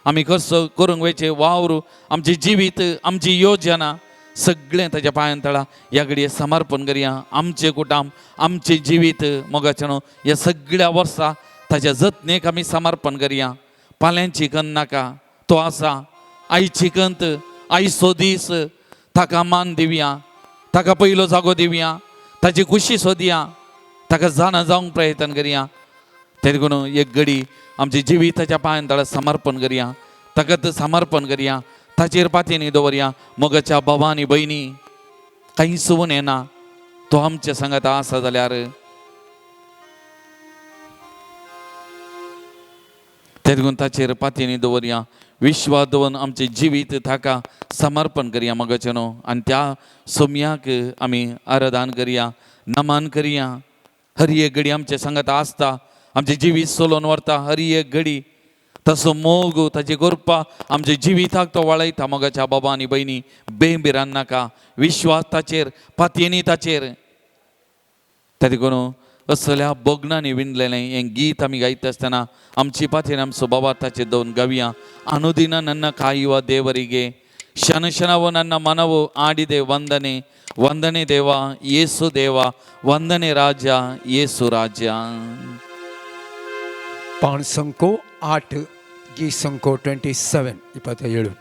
आमी कसो करूंक वयचें वावर, आमचें जिवीत, आमची योजना सगळें ताच्या पांयान तळा ह्या घडये समर्पण करया. आमचें कुटाम आमचें जिवीत मोगाचें न्हू ह्या सगळ्या वर्सा ताच्या जतनेक आमी समर्पण करया. पाल्यांची खंत नाका, तो आसा. आयची खंत आयचो दीस ताका मान दिवया, ताका पयलो जागो दिवया, ताची खुशी सोदया, ताका जाणा जावंक प्रयत्न करया. ते देखून एक घडी आमच्या जिविताच्या पांयान तळा समर्पण करया, ताका समर्पण करया, ताचेर पातयेनी दवरया. मोगाच्या बाबा आनी भयणी कांयच उणें येना, तो आमच्या सांगाता आसा जाल्यार. ते देखून ताचेर पातयेनी दवरया, विश्वास दवरून आमचें जिवीत ताका समर्पण करया मोगाचें न्हू. आनी त्या सोम्याक आमी आराधन करया, नमन करया. हर एक घडी आमचे सांगाता आसता, आमचें जिवीत चलोवन व्हरता. हर एक घडी तसो मोग ताची कृपा आमच्या जिविताक तो वळयता. मोगाच्या बाबा आनी भयणी बेंबिरान नाका, विश्वास ताचेर, पातयेनी ताचेर. त्या देखून असल्या भोगणांनी विणलेलें हें गीत आमी गायता आसतना आमची पातयेन आमचो बाबा ताचेर दवरून गावया. ಅನುದಿನ ನನ್ನ ಕಾಯುವ ದೇವರಿಗೆ ಕ್ಷಣ ಕ್ಷಣವು ನನ್ನ ಮನವು ಆಡಿದೆ ವಂದನೆ, ವಂದನೆ ದೇವ ಯೇಸು ದೇವ, ವಂದನೆ ರಾಜ ಯೇಸು ರಾಜ. ಪಾಣ್ ಸಂಕೋ 8, ಗೀ ಸಂಕೋ 27 27.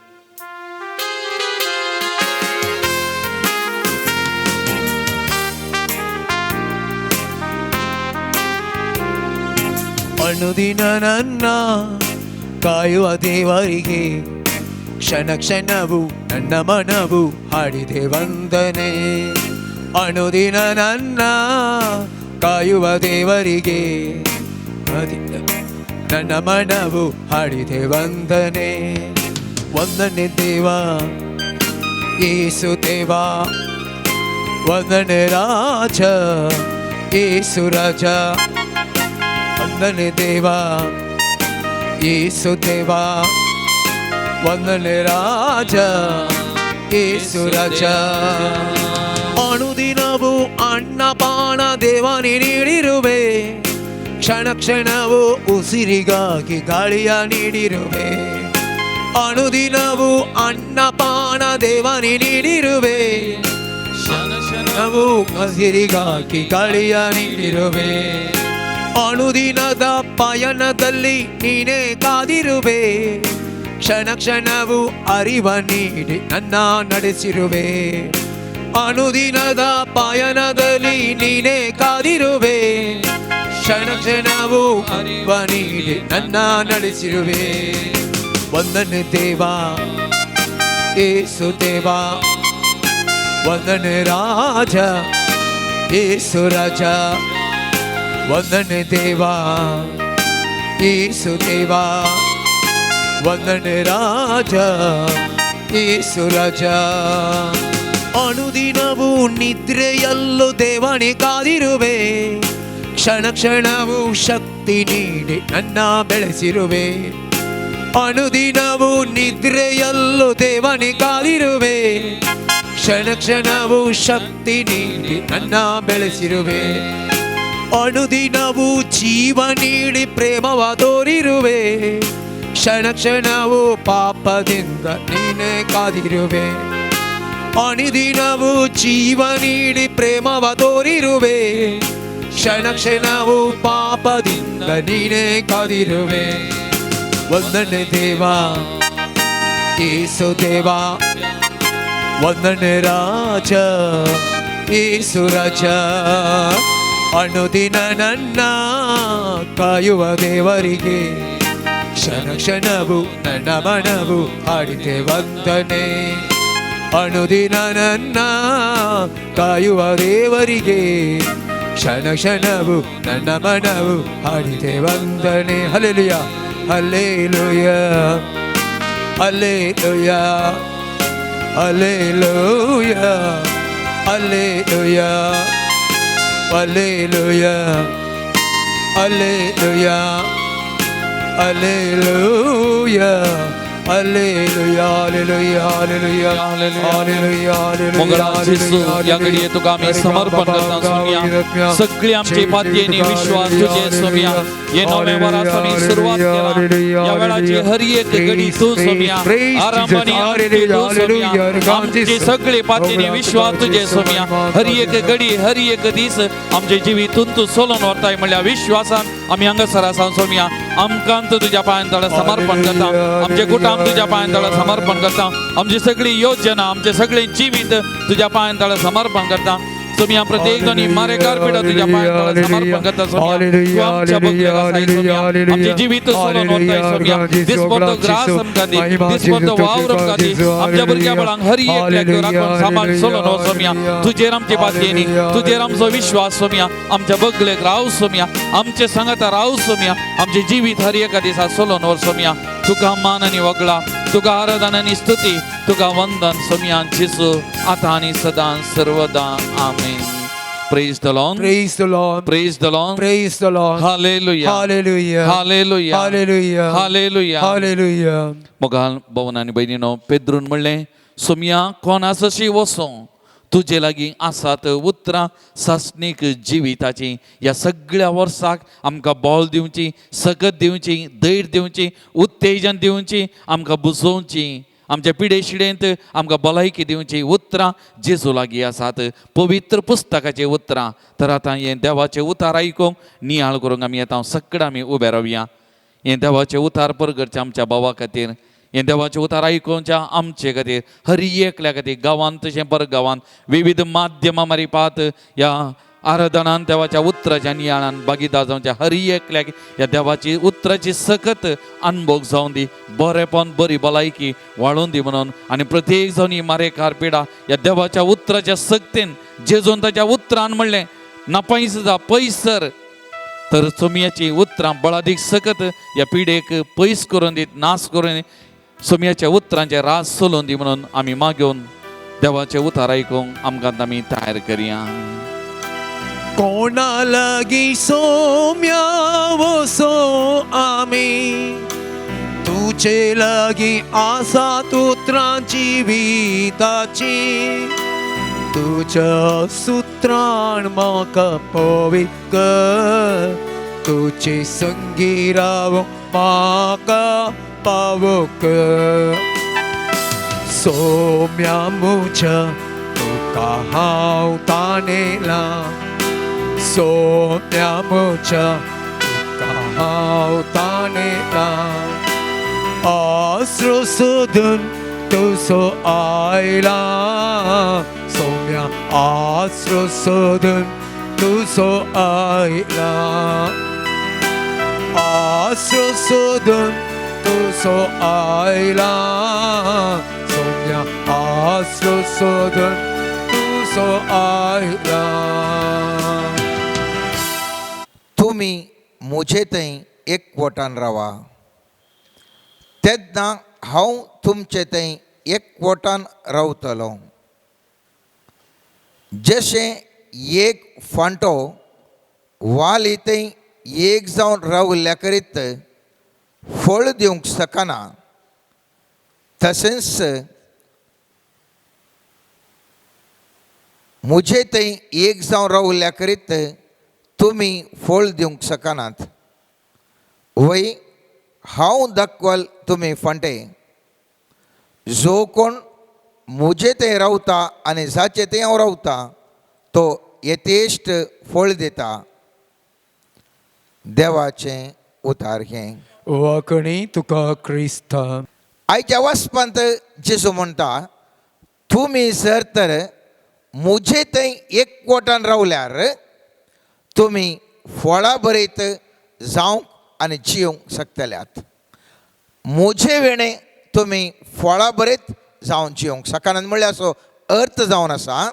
ಅನುದಿನ ನನ್ನ ಕಾಯುವ ದೇವರಿಗೆ ಕ್ಷಣ ಕ್ಷಣವು ನನ್ನ ಮನವು ಹಾಡಿದೆ ವಂದನೆ. ಅನುದಿನ ನನ್ನ ಕಾಯುವ ದೇವರಿಗೆ ನನ್ನ ಮನವು ಹಾಡಿದೆ ವಂದನೆ. ವಂದನೆ ದೇವ ಯೇಸು ದೇವ, ವಂದನೆ ರಾಜ ಯೇಸು ರಾಜ. ವಂದನೆ ದೇವ ಯೇಸು ದೇವ, ವಂದನೆ ರಾಜ ಯೇಸು ರಾಜ. ಅನುದಿನವೂ ಅನ್ನಪಾನ ದೇವನೇ ನೀಡಿರುವೆ, ಕ್ಷಣ ಕ್ಷಣವೂ ಉಸಿರಿಗಾಗಿ ಗಾಳಿಯ ನೀಡಿರುವೆ. ಅನುದಿನವೂ ಅನ್ನಪಾನ ದೇವನೇ ನೀಡಿರುವೆ, ಕ್ಷಣವು ಉಸಿರಿಗಾಗಿ ಗಾಳಿಯ ನೀಡಿರುವೆ. ಅನುದಿನದ ಪಯಣದಲ್ಲಿ ನೀನೇ ಕಾದಿರುವೆ, ಕ್ಷಣ ಕ್ಷಣವೂ ಅರಿವ ನೀಡಿ ನನ್ನ ನಡೆಸಿರುವೆ. ಅನುದಿನದ ಪಯಣದಲ್ಲಿ ನೀನೇ ಕಾದಿರುವೆ, ಕ್ಷಣ ಕ್ಷಣವೂ ಅರಿವ ನೀಡಿ ನನ್ನ ನಡೆಸಿರುವೆ. ವಂದನೆ ದೇವ ಯೇಸು ದೇವ, ವಂದನೆ ರಾಜ ಯೇಸು ರಾಜ. ವಂದನೆ ದೇವ ಯೇಸು ದೇವ, ವಂದನೆ ರಾಜ ಯೇಸು ರಾಜ. ಅನುದಿನವೂ ನಿದ್ರೆಯಲ್ಲೂ ದೇವನೇ ಕಾದಿರುವೆ, ಕ್ಷಣ ಕ್ಷಣವೂ ಶಕ್ತಿ ನೀಡಿ ನನ್ನ ಬೆಳೆಸಿರುವೆ. ಅನುದಿನವೂ ನಿದ್ರೆಯಲ್ಲೂ ದೇವನೇ ಕಾದಿರುವೆ, ಕ್ಷಣ ಕ್ಷಣವೂ ಶಕ್ತಿ ನೀಡಿ ನನ್ನ ಬೆಳೆಸಿರುವೆ. ಅನುದಿನವೂ ಜೀವ ನೀಡಿ ಪ್ರೇಮವ ತೋರಿರುವೆ, ಕ್ಷಣ ಕ್ಷಣವೂ ಪಾಪದಿಂದ ನೀನೇ ಕಾದಿರುವೆ. ಅನುದಿನವೂ ಜೀವ ನೀಡಿ ಪ್ರೇಮವ ತೋರಿರುವೆ, ಕ್ಷಣ ಕ್ಷಣವೂ ಪಾಪದಿಂದ ನೀನೇ ಕಾದಿರುವೆ. ವಂದನೆ ದೇವ ಯೇಸು ದೇವ, ವಂದನೆ ರಾಜ ಯೇಸು ರಾಜ. ಅನುದಿನ ನನ್ನ ಕಾಯುವ ದೇವರಿಗೆ ಕ್ಷಣ ಕ್ಷಣವು ನನ್ನ ಮನವು ಹಾಡಿತೆ ವಂದನೆ. ಅನುದಿನ ನನ್ನ ಕಾಯುವ ದೇವರಿಗೆ ಕ್ಷಣ ಕ್ಷಣವು ನನ್ನ ಮನವು ಹಾಡಿತೆ ವಂದನೆ. Hallelujah, hallelujah, hallelujah, hallelujah, hallelujah, hallelujah, hallelujah, hallelujah, hallelujah, hallelujah, hallelujah, hallelujah. मोगळा जेजू, ह्या घडये तुका आमी समर्पण करता सोमया. सगळी आमची पातयेनी विश्वास तुजे सोमया. हे नव्या वरात आमी सुरवात केला. ह्या वेळाची हर एक घडी तूं सोमया, आरंभ आनी अंत तूं सोमया. आमची सगळी पातयेनी विश्वास तुजे सोमया. हर एक घडी, हर एक दीस आमचे जिवीत तूं तूं सोलोवन व्हरताय म्हणल्या विश्वासान आमी हांगासर आसा सोमया. आमकां तूं तुज्या पांयां तळा समर्पण करता, आमचे कुटुंब तुज्या पांयां तळा समर्पण करता, आमची सगळी योजना, आमचे सगळे जिवीत तुज्या पांयां तळा समर्पण करता सोमया. प्रत्येक जणी मारेकार पिढा तुज्या पांयां तळा समर्पण करता सोमया. तूं आमच्या बगलेक आसाय सोमया, आमचे जिवीत सोलोवन व्हरताय सोमया. दिसपडतो ग्रास आमकां दी, दिसपडतो वावर आमकां दी. आमच्या भुरग्या बाळांक हर एकल्याक राखून सांबाळ सोलोवन व्हर सोमया. तुजेर आमची पातयेनी, तुजेर आमचो विश्वास सोमया. आमच्या बगलेक राव सोमया, आमचे सांगाता राव सोमया. आमचे जिवीत हर एका दिसा सोलोवन व्हर सोमया. तुका मान आनी वगळा, तुका आराधना आनी स्तुती, तुका वंदन सोमया जेजू, आतां आनी सदां सर्वदा. आमेन. Praise the Lord. Praise the Lord. Praise the Lord. Praise the Lord. Hallelujah. Hallelujah. Hallelujah. Hallelujah. Hallelujah. Hallelujah. मोगाल भवन आनी भयणीनो, पेद्रून म्हणलें, सोमया, कोण आसशी वचों, तुजे लागीं आसात उतरां सासणीक जिविताची. ह्या सगळ्या वर्साक आमकां बॉल दिवची, सकत दिवची, धैर्य दिवची, उत्तेजन दिवची, आमकां बुजोवची, आमच्या पिडे शिडेंत आमकां भलायकी दिवची उतरां जेजू लागीं आसात, पवित्र पुस्तकाचीं उतरां. तर आतां हें देवाचें उतार आयकूंक, नियाळ करूंक आमी येता. सगळें आमी उबे रावया. हें देवाचें उतार परगटचें आमच्या भावा खातीर, हें देवाचें उतार आयकुच्या आमचे खातीर, हर एकल्या खातीर, गांवांत तशें परगांवांत विविध माध्यमां मारिपात ह्या आराधनान देवाच्या उतराच्या नियाळान भागीदार जावच्या हर एकल्याक ह्या देवाची उतराची सकत अनभोग जावन दी, बरेपण, बरी भलायकी वाळोवन दी म्हणून. आनी प्रत्येक जावन ही मारेकार पिडा ह्या देवाच्या उतराच्या सक्तेन, जेजून ताच्या उतरान म्हणलें, ना, पयस जा, पयस सर. तर सोमयाची उतरां बळादीक सकत ह्या पिडेक पयस करून दीत, नाश करून दीत. सोमयाच्या उतरांचे राज चलोवन दी म्हणून आमी मागून देवाचे उतार आयकूंक आमकां आमी तयार करया. कोणा लागी सोम्या वसो आमी, तुजे लागी आसात उतरां जिविताची. तुज्या सुत्रान म्हाका पवित्र कर, तुजे संगी रावूंक म्हाका पावोक. सोम्या म्हज्या, तुका हांव तानेला. सोम्या म्हज्या, तुका हांव तानेला. आसरो सोदून तुजो आयला. सोम्या, आसरो सोदून तुजो आयला. आसरो सोदून तुजो आयला. सोम्या, आसरो सोदून तुजो आयला. तुमी म्हजे थंय एकवटान रावा, तेन्ना हांव तुमचे थंय एकवटान रावतलो. जशें एक फांटो वाली थंय एक जावन रावल्या करीत फळ दिवंक शकना, तशेंच म्हजे थंय एक जावन रावल्या करीत तुमी फळ दिवंक शकनात. वय, हांव दाखवल तुमी फांटे. जो कोण म्हजे थंय रावता आनी जाचे थंय हांव रावता तो यथेश्ट फळ दिता. देवाचें उतार हें. वाकणी तुका क्रिस्ता. आयच्या वाचपांत जेजू म्हणटा, तुमी जर तर म्हजे थंय एकवटान रावल्यार तुमी फळां बरयत जावंक आनी जिवंक शकतल्यात. म्हजे वेणे तुमी फळां बरयत जावन जिवंक शकनात म्हणल्यार असो अर्थ जावन आसा,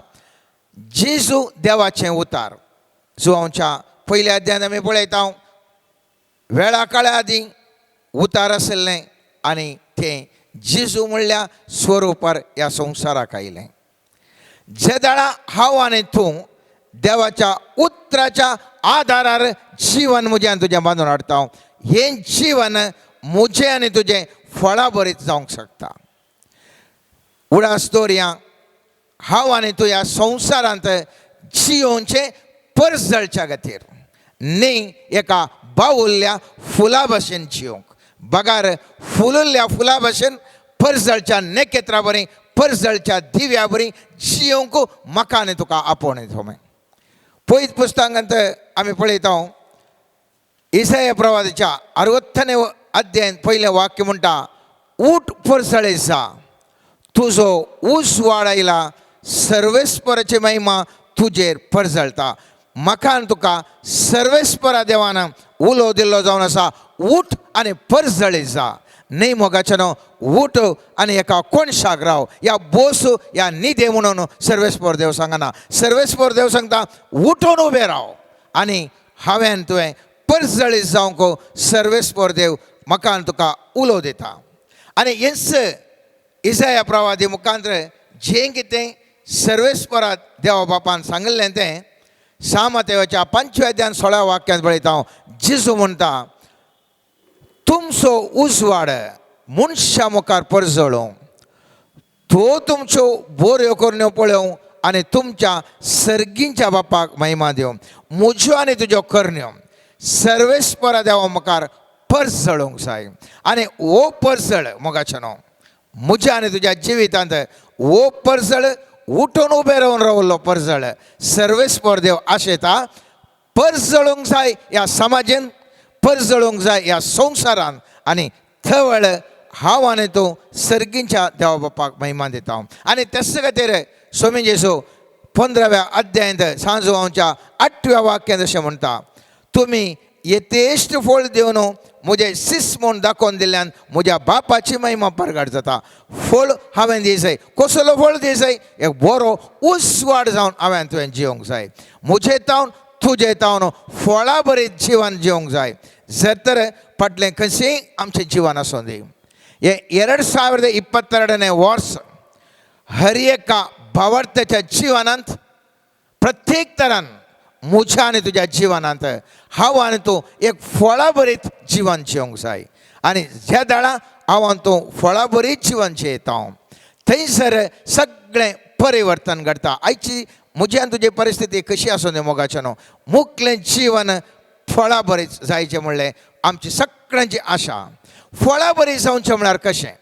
जेजू देवाचें उतार. जुवांच्या पयल्या अध्यायांत आमी पळयता, वेळा काळा आदीं उतार आशिल्लें आनी तें जेजू म्हणल्या स्वरुपार ह्या संवसाराक आयलें. जे दाळा हांव आनी तूं देवाच्या उतराच्या आदारार जिवन म्हजें आनी तुजें बांदून हाडटा, हें जिवन म्हजें आनी तुजें फळां बरीत जावंक शकता. उडास दवरया, हांव आनी तूं ह्या संवसारांत जियोवचें परजळच्या खातीर न्ही, एका बावुल्ल्या फुलां भशेन जियोवंक, बगार फुलुल्ल्या फुलां भशेन परजळच्या नेकेत्रा बरी, परजळच्या दिव्या बरी जियोवंक म्हाका आनी तुका आपोवण येता. पयत पुस्तकांत आमी पळयता, इसाया प्रवादाच्या 60 अध्यायान पयलें वाक्य म्हणटा, उठ परजळे जा, तुजो उजवाड आयला, सर्वेस्पराची महिमा तुजेर परजळटा. म्हाका आनी तुका सर्वेस्परा देवान उलो दिल्लो जावन आसा, उठ आनी परजळी जा. न्ही मोगाच्यानो, उठ आनी एका कोणशाक राव या बोस या निदे म्हणून सर्वेस्पर देव सांगना. सर्वेस्पर देव सांगता, उठून उबें राव आनी हांवें तुवें परजळी जावंक सर्वेस्पर देव म्हाका आनी तुका उलो दिता. आनी हेंच इसाया प्रवादी मुखांत्र जें कितें सर्वेस्परा देवा बापान सांगिल्लें तें सामतेवाच्या 5व्या अध्यायान 16 वाक्यांत पळयता हांव. जेजू म्हणटा, तुमचो उजवाड मनशा मुखार परजळूं, तो तुमच्यो बऱ्यो करण्यो पळोवं आनी तुमच्या सर्गींच्या बापाक महिमा दिवं. म्हज्यो आनी तुज्यो करण्यो सर्वेस्परा देवा मुखार परजळूंक जाय. आनी हो परजळ मोगाचें न्हू, म्हज्या आनी तुज्या जिवितांत हो परजळ उठून उबें रावन रावल्लो परजळ सर्वेस्पर देव आशेता परजळूंक जाय ह्या समाजेन, परजळूंक जाय ह्या संवसारान. आनी थवळ हांव आनी तूं सर्गींच्या देवा बापाक महिमा दिता. आनी तेच खातीर स्वामी जेजू 15व्या अध्यायांत सांजवांच्या 8व्या वाक्यांत अशें म्हणटा, तुमी यथेश्ट फळ दिवन म्हजें शिस म्हूण दाखोवन दिल्ल्यान म्हज्या बापाची महिमा परगट जाता. फळ हांवें दी जाय, कसलो फळ दी जाय? एक बरो उजवाड जावन हांवें तुवें जिवंक जाय. म्हजे तावन तुजे तावन फळां बरी जिवन जिवंक जाय. जर तर फाटलें खंयचेंय आमचें जिवन आसूं दी, हें 2022ನೇ वर्स हर एका भावार्थ्याच्या जिवनांत प्रत्येक तरान म्हज्या आनी तुज्या जिवनांत हांव आनी तूं एक फळां बरीत जिवन जिवंक जाय. आनी ज्या दाळा हांव आनी तूं फळां बरीत जिवन जियेता थंयसर सगळें परिवर्तन घडटा. आयची म्हजी आनी तुजी परिस्थिती कशी आसूं दी मोगाचें न्हू, मुखलें जिवन फळां बरीच जायचें म्हणलें आमची सगळ्यांची आशा. फळां बरी जावचें म्हळ्यार कशें?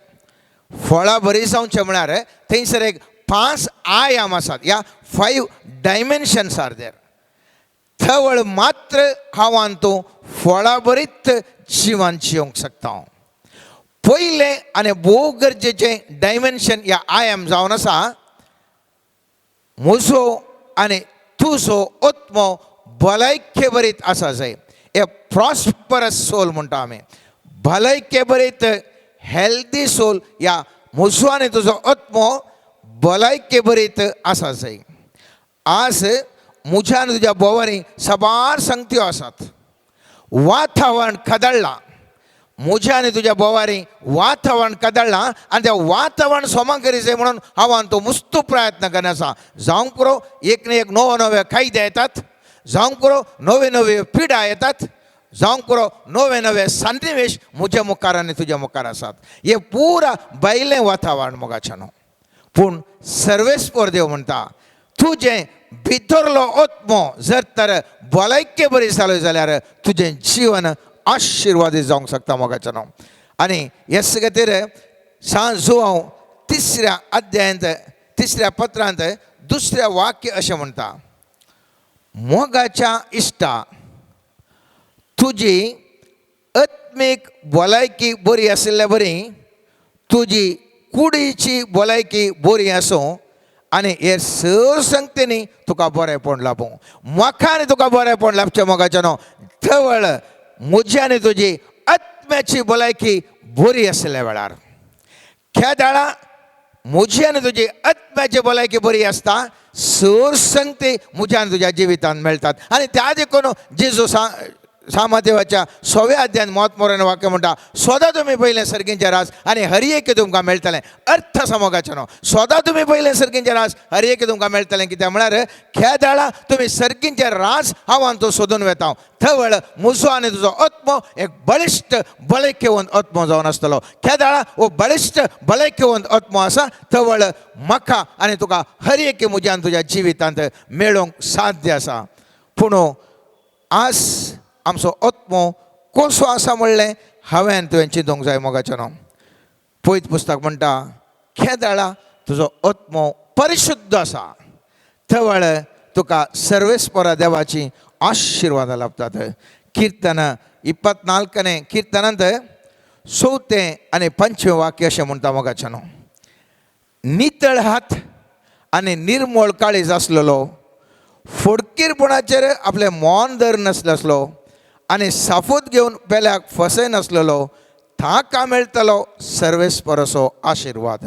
फळां बरी जावचें म्हळ्यार थंयसर एक 5 आयाम आसात, या 5 डायमेन्शन्स are there. थवळ मात्र हांव आनी तूं फळां बरीत जिवन जिवंक शकता. पयलें आनी भोव गरजेचें डायमेन्शन या आयाम जावन आसा म्हजो आनी तुजो आत्मो भलायके बरीत आसा जाय. ए प्रॉस्परस सोल म्हणटा आमी, भलायके बरीत हेल्दी सोल या म्हजो आनी तुजो आत्मो भलायके बरीत आसा जाय. आज म्हज्या आनी तुज्या भोंवरी साबार संगत्यो आसात, वातावरण खदळ्ळां. म्हज्या आनी तुज्या भोंवारी वातावरण कदळ्ळां आनी तें वातावरण सोमा करी जाय म्हणून हांव आनी तूं मुस्तू प्रयत्न करीत आसा. जावंक पुरो एक न्ही एक नवो नवे कायदे येतात, जावंक पुरो नवे नवे पिडा येतात, जावंक पुरो नवे नवे सन्निवेश म्हज्या मुखार आनी तुज्या मुखार आसात. हें पुरा भायलें वातावरण मोगाचें न्हू, पूण सर्वेस्पर देव म्हणटा तुजें भितरलो आत्मो जर तर भलायके बरी जालो जाल्यार तुजें जिवन आशिर्वादी जावंक शकता मोगाचें न्हू. आनी हेच खातीर सांजुआंव 3ऱ्या अध्यायांत 3ऱ्या पत्रांत 2ऱ्या वाक्य अशें म्हणटा, मोगाच्या इश्टा तुजी आत्मीक भलायकी बरी आशिल्ल्या बरी तुजी कुडीची भलायकी बरी आसूं आनी हे सर संगतेनी तुका बरेंपण लाबूं. म्हाका आनी तुका बरेंपण लाबचें मोगाचें न्हू तवळ म्हजी आनी तुजी आत्म्याची भलायकी बरी आसल्या वेळार. खेदाळा म्हजी आनी तुजी आत्म्याची भलायकी बरी आसता, सर संगती म्हज्या आनी तुज्या जिवितांत मेळटात. आनी त्या देखून जेजू सामादेवाच्या सव्या अध्यान मत मोरण वाक्य म्हणटा, सदां तुमी पयलें सर्गींचें रास आनी हर एक तुमकां मेळटलें. अर्थ समोगाचें न्हू, सदां तुमी पयलें सर्गींचें रास हर एक तुमकां मेळटलें. कित्याक म्हळ्यार खेदाळा तुमी सर्गींचें रास हांव आनी तूं सोदून वेता, थवळ म्हजो आनी तुजो आत्मो एक बळिश्ट भलायकेवंत आत्मो जावन आसतलो. खेदाळा हो बळिश्ट भलायकेवंत आत्मो आसा, थवळ म्हाका आनी तुका हर एक म्हज्या आनी तुज्या जिवितांत मेळोवंक साध्य आसा. पूण आज आमचो आत्मो कसो आसा म्हणलें हांवें तुवें चिंतूंक जाय मोगाचें न्हू. पयत पुस्तक म्हणटा, खेदाळा तुजो आत्मो परिशुद्ध आसा, थवळ तुका सर्वेस्परा देवाची आशिर्वादां लाभतात. कीर्तन 24 कीर्तनांत 4 आनी 5 वाक्य अशें म्हणटा मोगाचें न्हू, नितळ हात आनी निर्मळ काळीज आसलेलो, फडकीरपणाचेर आपलें मौन धर नासलो आसलो आनी साफूत घेवन पेल्याक फसय नासलेलो, ताका मेळटलो सर्वेस्पराचो आशिर्वाद.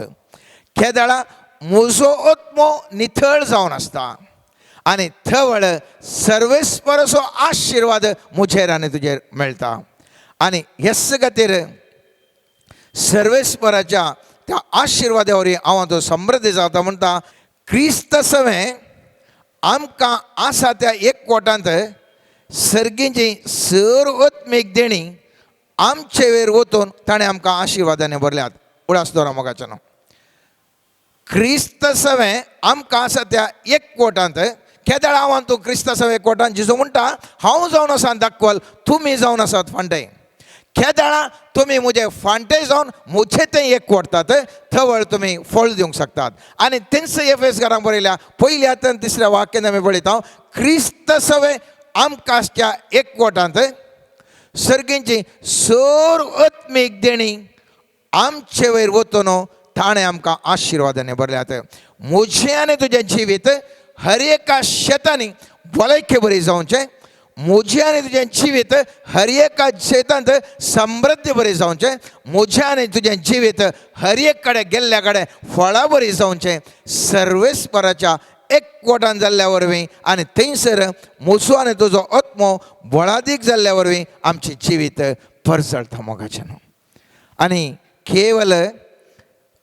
खेदाळा म्हजो आत्मो नितळ जावन आसता आनी थवळ सर्वेस्पराचो आशिर्वाद म्हजेर आनी तुजेर मेळटा. आनी हेच खातीर सर्वेस्पराच्या त्या आशिर्वादा वरवीं हांव तो समृद्धी जाता. म्हणटा क्रिस्त सवें आमकां आसा त्या एकवटांत सर्गींची सर आत्मीक देणी आमचे वेर वतून ताणें आमकां आशिर्वादांनी भरल्यात. उडास दवरा मोगाचें न्हू, क्रिस्त सवें आमकां आसा त्या एकवटांत. केदळ हांव तूं क्रिस्त सवें एकवटांत, जेजू म्हणटा हांव जावन आसा दाखवल, तुमी जावन आसात फांटे. केदळा तुमी म्हजे फांटे जावन म्हजे तें एकवटतात, थवळ तुमी फळ दिवंक शकतात. आनी तेंच एफएस घरांक बरयल्या पयल्या आनी तिसऱ्या वाक्यान आमी पळयता, क्रिस्त सवें आमकां आसच्या एकवटांत सर्गींची सर आत्मीक देणी आमचे वयर वतून ताणें आमकां आशिर्वादांनी भरल्यात. म्हजें आनी तुजें जिवीत हर एका शेतांनी भलायके बरी जावचें, म्हजें आनी तुजें जिवीत हर एका शेतांत समृद्धी बरी जावचें, म्हजें आनी तुजें जिवीत हर एक कडेन गेल्ल्या कडेन फळां बरी जावचें. सर्वेस्पराच्या एकवटान जाल्ल्या वरवीं आनी थंयसर म्हजो आनी तुजो आत्मो बळादीक जाल्ल्या वरवीं आमचें जिवीत परजळटा मोगाचें न्हू. आनी केवल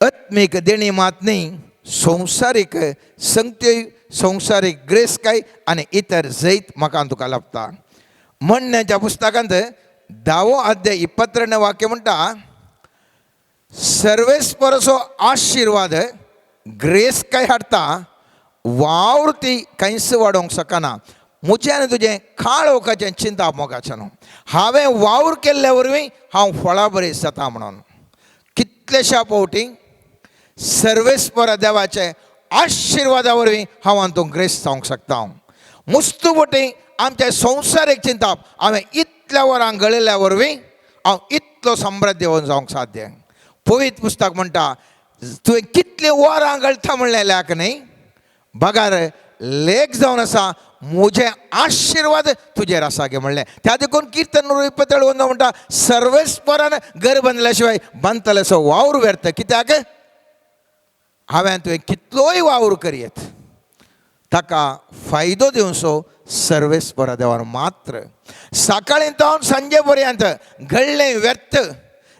आत्मीक देणी मात न्ही, संवसारीक संगत्योय, संवसारीक ग्रेसकाय आनी इतर जैत म्हाका तुका लाभता. म्हणण्याच्या पुस्तकांत 10वो अध्याय 22 वाक्य म्हणटा, सर्वेस्पराचो आशिर्वाद ग्रेसकाय हाडटा, वावर ती कांयच वाडोवंक शकना. म्हजें आनी तुजें काळोखाचें चिंताप मोगाचें न्हू, हांवें वावर केल्ल्या वरवीं हांव फळां बरी जाता म्हणून. कितलेश्या फावटी सर्वेस्परा देवाचे आशिर्वादा वरवीं हांव हातूंत ग्रेस जावंक शकता. मुस्तू वटी आमच्या संवसारीक चिंताप हांवें इतल्या वरां गळिल्ल्या वरवीं हांव इतलो समृद्ध जावंक साध्य. पवित्र पुस्तक म्हणटा, तुवें कितलीं वरां गळटा म्हणलें लेख न्ही, बगार लेख जावन आसा म्हजे आशिर्वाद तुजेर आसा गे म्हणलें. त्या देखून कीर्तन 127 म्हणटा, सर्वेस्परान घर बांदल्या शिवाय बांदतल्याचो वावर व्यर्थ. कित्याक हांवें तुवें कितलोय वावर करयेत, ताका फायदो दिवचो सर्वेस्परा देवान मात्र. सकाळीं जावन सांजे पर्यंत घडलें व्यर्थ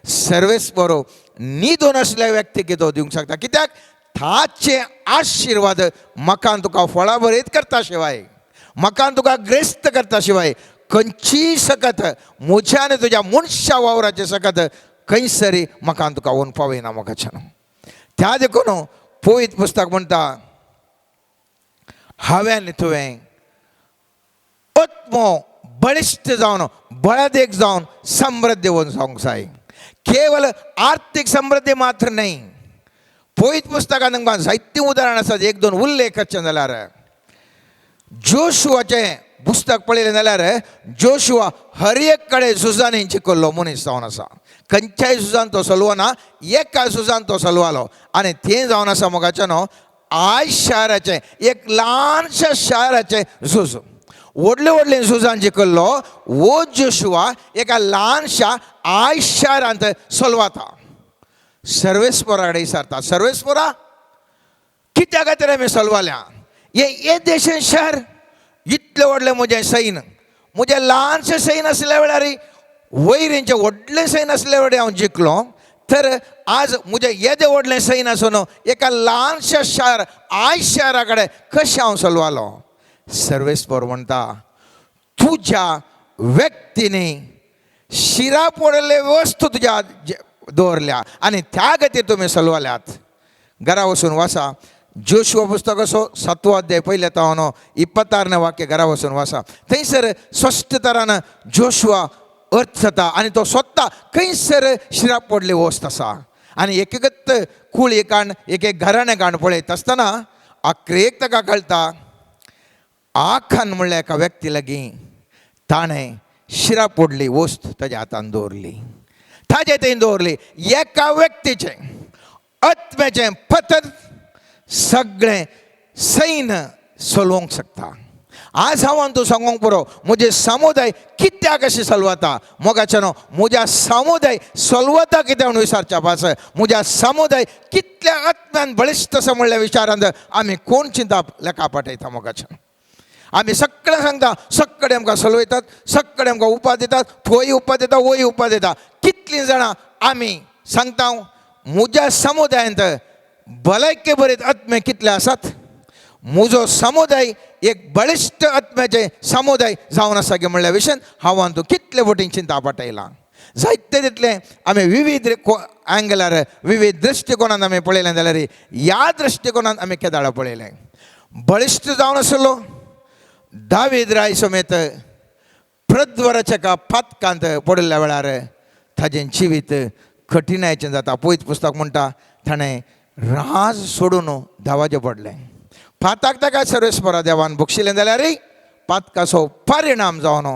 सर्वेस्परो न्हिदून आसल्या व्यक्तीक तो दिवंक शकता. कित्याक ताचे आशिर्वाद म्हाका तुका फळां बरीत करता शिवाय, म्हाका तुका ग्रेस्त करता शिवाय खंयचीय सकत म्हज्या आनी तुज्या मनशा वावराचे सकत खंयसरी म्हाका तुका वोन पावयना म्हाकाच्यान. त्या देखून पवित्र पुस्तक म्हणटा, हांवें आनी तुवें आत्मो बळिश्ट जावन बळादेक जावन समृद्धी जावंक जाय. केवल आर्थीक समृद्धी मात्र न्हय. पवित्र पुस्तकांत तुमकां जायतीं उदाहरणां आसात, एक दोन उल्लेख करचें जाल्यार जोशुआचें पुस्तक पळयलें जाल्यार जोशुआ हर एक कडेन झुजांनी जिखल्लो मनीस जावन आसा. खंयच्याय झुजान तो सलवना, एका झुजान तो सलवालो आनी तें जावन आसा मोगाचें न्हू. I शाराचें, एक ल्हानशा शाराचें झूज. व्हडले व्हडले झुजान जिखल्लो वो जोशुआ एका ल्हानशा I शारांत सलवाता. सर्वेस्पोरा कडेन विचारता, सर्वेस्पोरा कित्या खातीर आमी सलवाल्या? हे येदेशें शहर, इतलें व्हडलें म्हजें सैन, म्हजें ल्हानशें सैन आसल्या वेळार, वयरींचें व्हडलें सैन आसल्या वेळार हांव जिखलो, तर आज म्हजें येदें व्हडलें सैन आसून एका ल्हानशा शार I शारा कडेन कशें हांव सलवालो? सर्वेस्पोर म्हणटा, तुज्या व्यक्तींनी शिरा पडलेले वस्तू तुज्या दवरल्या आनी त्या खातीर तुमी सलवाल्यात. घरा वचून वाचा जोशुआ पुस्तक असो सातवो अध्याय पयल्या तावन 26 वाक्य. घरा वचून वाचा. थंयसर स्पश्ट तरान जोशुआ अर्थ जाता आनी तो सोदता खंयसर शिरा पडली वस्त आसा. आनी एक एकच कुळी काण, एक एक घराणें काण पळयत आसतना अक्रेक ताका कळटा, आखान म्हणल्यार एका व्यक्ती लागीं ताणें शिरा पडली वस्त ताज्या हातान दवरली, ताजे थंय दवरली. एका व्यक्तीचें आत्म्याचें पतन सगळें सैन चलोवंक शकता. आज हांव तूं सांगूंक पुरो, म्हजें समुदाय कित्याक अशें चलवता? मोगाचें न्हू, म्हज्या समुदाय चलवता कितें म्हणून विचारच्या पास, म्हज्या समुदाय कितल्या आत्म्यान बळिश्ट आसा म्हणल्या विचारांत आमी कोण चिंता लेखा पाठयता? मोगाचें, आमी सगळें सांगता, सगळे आमकां सलवयतात, सगळे आमकां उपाद दितात, थंय उपाद दिता, वय उपाद दिता. कितलीं जाणां आमी सांगता, म्हज्या समुदायांत भलायके बरीत आत्मे कितले आसात? म्हजो समुदाय एक बळिश्ट आत्म्याचे समुदाय जावन आसा की म्हणल्या विशयान हांव तूं कितले बोटीन चिंता पाठयलां? जायते तितलें आमी विविध अँगलार, विविध दृश्टिकोणान आमी पळयलें जाल्यार ह्या दृश्टिकोणान आमी केदाळा पळयलें? बळिश्ट जावन आसलो दावीद राय समेत प्रद्वराच्या एका पातकांत पडिल्ल्या वेळार ताजें जिवीत कठिणायेचें जाता. पयत पुस्तक म्हणटा, ताणें राज सोडून धांवाचें पडलें. पाताक ताका सर्वेस्परा देवान बक्षिलें जाल्यारय पातकाचो परिणाम जावन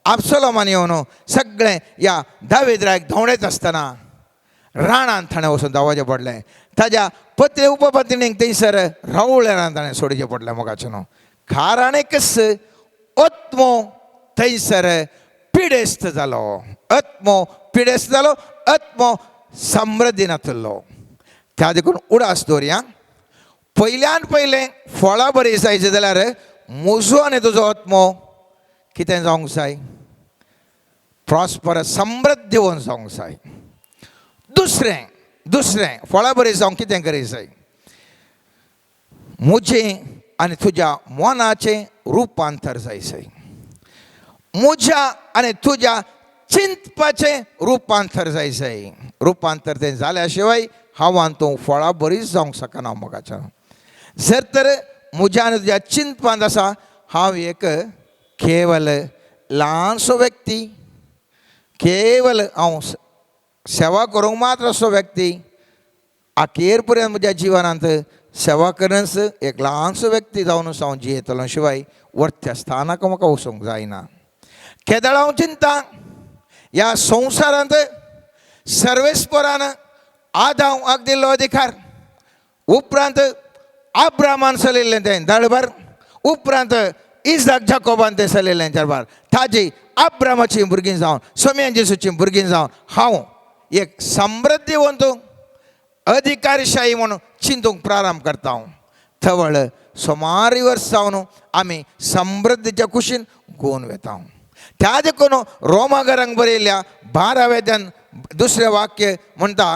आपसलोमान येवन सगळें ह्या दावीद रायक धांवडयत आसतना राणान ताणें वचून धांवाचें पडलें. ताज्या पत्नी उपपत्नीक थंयसर रावळेरान ताणें सोडचें पडलें. मोगाचें न्हू, कारण एकच, आत्मो थंयसर पिडेस्त जालो. आत्मो पिडेस्त जालो, आत्मो समृद्धी नातलो. त्या देखून उडास दवरया, पयल्यान पयलें फळां बरी जायचें जाल्यार म्हजो आनी तुजो आत्मो कितें जावंक जाय? प्रॉस्पर, समृद्धी जावंक जाय. दुसरें दुसरें फळां बरी जावंक कितें करीत जाय? म्हजें आनी तुज्या मनाचें रुपांतर जाय जाय. म्हज्या आनी तुज्या चिंतपाचें रुपांतर जाय जाय. रुपांतर तें जाल्या शिवाय हांव आनी तूं फळां बरीच जावंक शकना. मोगाच्या, जर तर म्हज्या आनी तुज्या चिंतपांत आसा, हांव एक केवल ल्हानसो व्यक्ती, केवल हांव सेवा करूंक मात्र असो व्यक्ती, अखेर पर्यंत म्हज्या जिवनांत सेवा करनच एक ल्हानसो व्यक्ती जावन हांव जियेतलो, शिवाय वरत्या स्थानाक म्हाका वचूंक जायना. केदळ हांव चिंता, ह्या संवसारांत सर्वेस्परान आदांवाक दिल्लो अधिकार, उपरांत आब्रामान चलयल्लें तें दळभर, उपरांत इजाक जाकोबान तें चलयलें दरबार, ताजी आब्रामाची भुरगीं जावन, सोम्यान जेसूची भुरगीं जावन हांव एक समृद्धीवंत अधिकारशाही म्हणून चिंतूंक प्रारंभ करता हांव. थवळ सुमार वर्स जावन आमी समृद्धीच्या कुशीन गोवन वेता. त्या देखून रोमागरांक बरयल्ल्या 12व्या दुसरें वाक्य म्हणटा,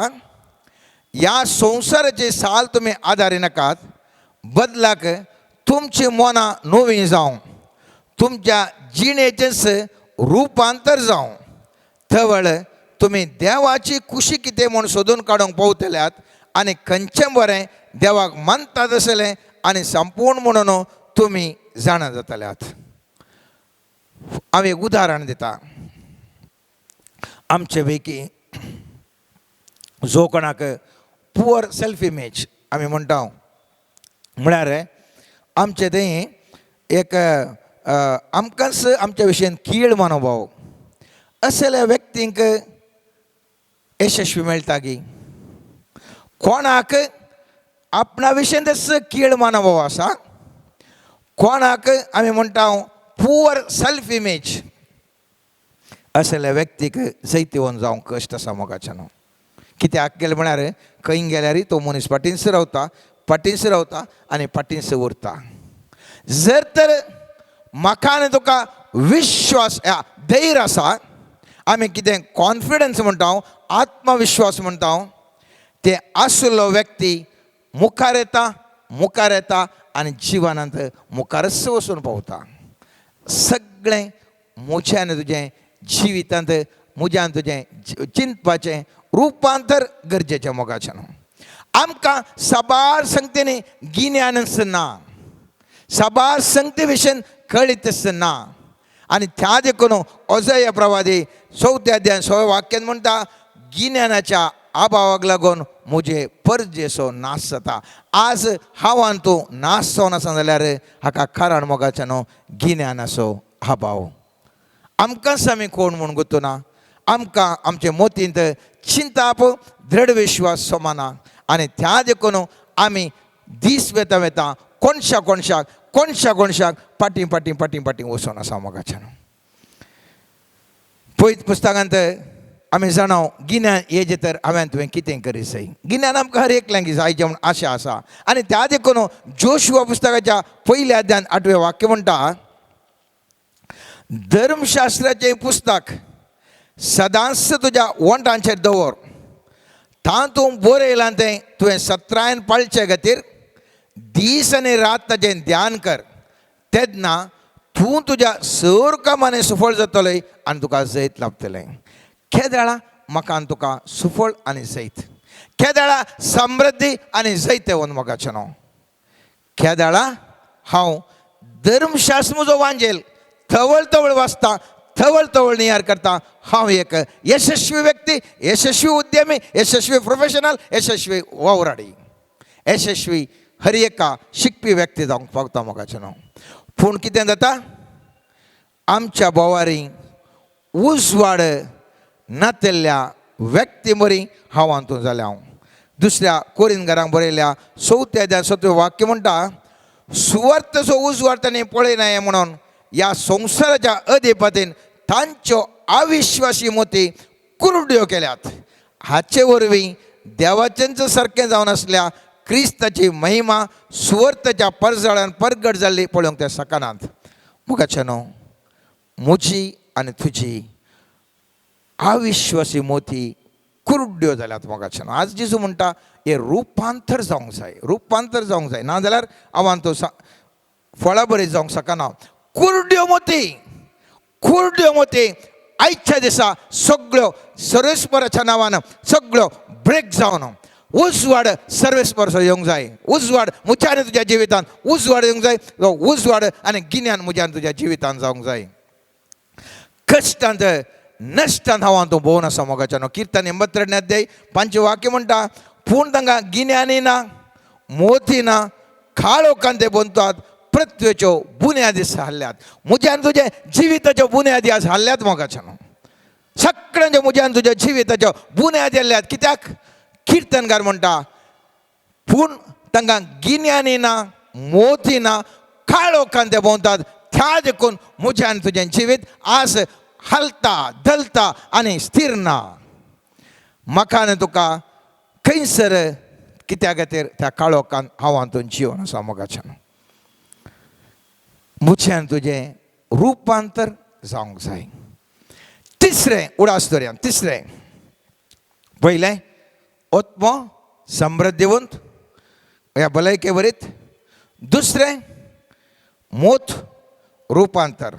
ह्या संवसाराचे साल तुमी आदारी नाकात, बदलाक तुमची मनां नवीं जावं, तुमच्या जिणेचेंच रुपांतर जावं. थवळ तुमी देवाची खुशी कितें म्हूण सोदून काडूंक पावतल्यात आनी खंयचें बरें देवाक मानतात आसलें आनी संपूर्ण म्हणून तुमी जाणा जातल्यात. हांव एक उदाहरण दिता. आमचे पैकी जो कोणाक पुअर सेल्फ इमेज आमी म्हणटा, म्हळ्यार आमचे थंय एक आमकांच आमच्या विशयन कीळ मनोभाव असल्या व्यक्तींक यशस्वी मेळटा की कोणाक आपणा विशयंतच कीळ मानोभाव आसा. कोणाक आमी म्हणटा पुअर सेल्फ इमेज असल्या व्यक्तीक जैतिवंत जावंक कश्ट आसा मोगाच्यान. कित्याक गेलें म्हळ्यार खंय गेल्यारय तो मनीस फाटींच रावता, फाटींच रावता आनी फाटींच उरता. जर तर म्हाका आनी तुका विश्वास धैर्य आसा, आमी कितें कॉन्फिडन्स म्हणटा, आत्मविश्वास म्हणटा, ते आशिल्लो व्यक्ती मुखार येता, मुखार येता आनी जिवनांत मुखारच वचून पावता. सगळें म्हजें आनी तुजें जिवितांत म्हजें आनी तुजें चिंतपाचें रुपांतर गरजेचें मोगाचें न्हू. आमकां साबार संगतींनी गिन्यानच ना, साबार संगती विशयन कळीतच ना. आनी त्या देखून अजय प्रवादी चवथ्या अध्याय 6 वाक्यान म्हणटा, गिन्यानाच्या अभावाक लागून म्हजे परजेचो नाश जाता. आज हांव आनी तूं नाश जावन आसा जाल्यार हाका कारण मोगाचें न्हू गिन्यानाचो अभाव. आमकांच आमी कोण म्हूण गुत्तू ना, आमकां आमचे मोतींत चिंताप दृढ विश्वास सोमाना. आनी त्या देखून आमी दीस वेता वेता कोणशा कोणशाक कोणशा कोणशाक फाटीं फाटीं फाटीं फाटीं वचून आसा मोगाच्यान. पयत पुस्तकांत आमी जाणा गिन्यान येजें तर हांवें तुवें कितें करी जाय. गिन्यान आमकां हर एकल्यांक जायचें म्हूण आशा आसा. आनी त्या देखून जोशुआ पुस्तकाच्या पयल्या अध्यान 8वें वाक्य म्हणटा, धर्मशास्त्राचें पुस्तक सदांच तुज्या वंठांचेर दवर, तातूंत बरयलां तें तुवें सत्रायन पाळचे खातीर दीस आनी रात ताचें ध्यान कर, तेन्ना तूं तुज्या सर कामांनी सुफळ जातलें आनी तुका जैत लाभतलें. केदळा म्हाका आनी तुका सुफळ आनी जैत, केदळा समृद्धी आनी जैत येवन मोगाचें न्हू. केदळा हांव धर्मशास्त्र म्हजो वांजेल तवळ तवळ वाचता, तवळ तवळ नियार करता. हांव एक यशस्वी व्यक्ती, यशस्वी उद्यमी, यशस्वी प्रोफेशनल, यशस्वी वावराडी, यशस्वी हर एका शिकपी व्यक्ती जावंक पावता मोगाचें न्हू. पूण कितें जाता, आमच्या भोवारी उजवाड नातिल्ल्या व्यक्ती मरी हांव हातूंत जालें. हांव दुसऱ्या कोरिनगरांक बरयल्या 4थ्या अध्याय 7वें वाक्य म्हणटा, सुवार्थचो उजवाड तांणी पळयनाय म्हणून ह्या संवसाराच्या अधिपतीन तांच्यो अविश्वासी मोती कुरड्यो केल्यात. हाचे वरवीं देवाचेंच सारकें जावन आसल्या क्रिस्ताची महिमा सुवार्थच्या परजळान परगट जाल्ली पळोवंक ते शकनात. मोगाचें न्हू, म्हजी आनी तुजी अविश्वासी मोती कुरड्यो जाल्यात मोगाचें न्हू. आज जेजू म्हणटा हें रुपांतर जावंक जाय, रुपांतर जावंक जाय, नाजाल्यार हांव तो फळां बरी जावंक शकना. कुरड्यो मोती, कुरड्यो मोती आयच्या दिसा सगळ्यो सर्वेस्पराच्या नांवान सगळ्यो ब्रेक जावन उजवाड सर्वेस्परचो येवंक जाय. उजवाड म्हज्या आनी तुज्या जिवितान उजवाड येवंक जाय. तो उजवाड आनी गिन्यान म्हज्या आनी तुज्या जिवितान जावंक जाय. कश्टांत नश्टांत हांव तूं भोवन आसा मोगाच्यान. किर्तन 82 अध्याय 5 वाक्य म्हणटा, पूण तांकां गिन्यानय ना, मोती ना, काळोखान ते बनतात, पृथ्वेच्यो बुन्यादी हाल्ल्यात. म्हज्या आनी तुज्या जिविताच्यो बुन्यादी आज हाल्ल्यात मोगाच्यान. सगळ्यांच्यो म्हज्या आनी तुज्या जिविताच्यो बुन्यादी हाल्ल्यात. कित्याक किर्तनकार म्हणटा, पूण तांकां गिन्यानय ना, मोती ना, काळोखान ते भोंवतात, त्या देखून म्हजें आनी तुजें जिवीत आज हालता धलता आनी स्थीर ना. म्हाका आनी तुका खंयसर कित्या खातीर त्या काळोखान हांव हातून जिवन आसा मोगाच्यान. म्हजें आनी तुजें रुपांतर जावंक जाय. तिसरें उडास दवरया. तिसरें, पयलें आत्मो समृद्धीवंत ह्या भलायके वरीत, दुसरें मोत रुपांतर,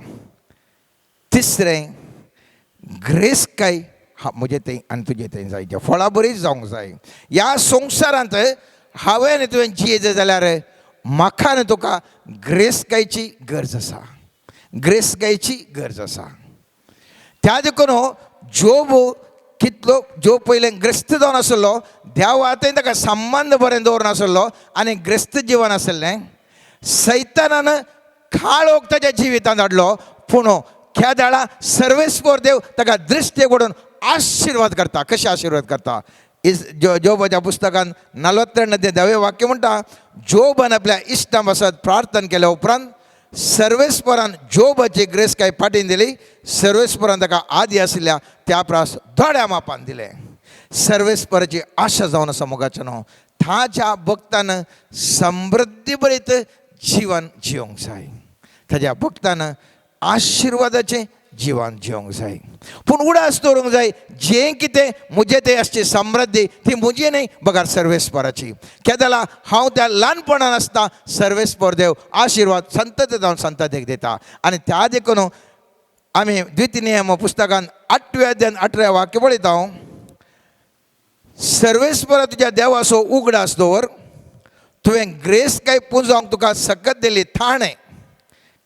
तिसरें ग्रेसकाय म्हजें थंय आनी तुजें थंय जाय, जें फळां बरीच जावंक जाय. ह्या संवसारांत हांवें आनी तुवें जियेता जाल्यार म्हाका आनी तुका ग्रेसकायची गरज आसा, ग्रेसकायची गरज आसा. त्या देखून जोब कितलो जोब पयलें ग्रस्त जावन आसलो, देवा थंय ताका संबंद बरें दवरून आसलो आनी ग्रस्त जिवन आसलें. सैतानान काळोख ताच्या जिवितांत हाडलो, पूण केदाळा सर्वेस्पर देव ताका दृश्टी उगडून आशिर्वाद करता. कशें आशिर्वाद करता? Is जोबाच्या पुस्तकान 42 10वें वाक्य म्हणटा, जोबान आपल्या इश्टां पासत प्रार्थना केल्या उपरांत सर्वेस्परान जोबाची ग्रेस काय फाटीन दिली. सर्वेस्परान ताका आदी आशिल्ल्या त्या प्रास दोड्या मापान दिलें. सर्वेस्पराची आशा जावन आसा मोगाचें न्हू, ताज्या भक्तान समृद्धी बरीत जिवन जिवंक जाय, ताज्या भक्तान आशिर्वादाचें जिवन जिवंक जाय. पूण उडास दवरूंक जाय, जें कितें म्हजें तें आसची समृद्धी ती म्हजी न्हय बगर सर्वेस्पराची. केदला हांव त्या ल्हानपणान आसता सर्वेस्पर देव आशिर्वाद संतत जावन संततेक दिता. आनी त्या देखून आमी द्वितीय नियम पुस्तकान 8व्या अध्यायान 18व्या वाक्य पळयता हांव, सर्वेस्परा तुज्या देवाचो उगडास दवर, तुवें ग्रेस काय पुंजावंक तुका सकत दिली थाणें,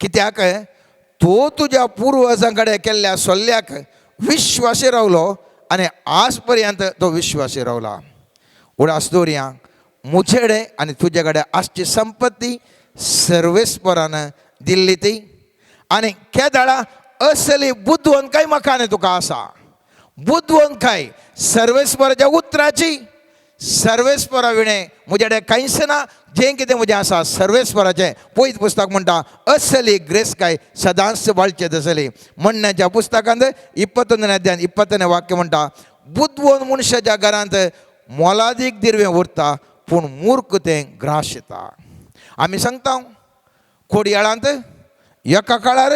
कित्याक तो तुज्या पुर्वजां कडेन केल्ल्या सोल्ल्याक विश्वासी रावलो आनी आज पर्यंत तो विश्वासी रावला. उडास दवरया, म्हजे कडेन आनी तुजे कडेन आसची संपत्ती सर्वेस्परान दिल्ली ती. आनी केदाळा असली बुदवंतकाय म्हाका आनी तुका आसा, बुदवंतकाय सर्वेस्पराच्या उतराची. सर्वेस्परा विणें म्हजे कडेन कांयच ना, जें कितें म्हजें आसा सर्वेस्पराचें. पयत पुस्तक म्हणटा असली ग्रेसकाय सदांच वाळचें तसली. म्हणण्याच्या पुस्तकांत 21 अध्याय 20 वाक्य म्हणटा, बुदवंत मनशाच्या घरांत मोलादीक दिरवें उरता, पूण मूर्ख तें ग्रास येता. आमी सांगता कोडयाळांत एका काळार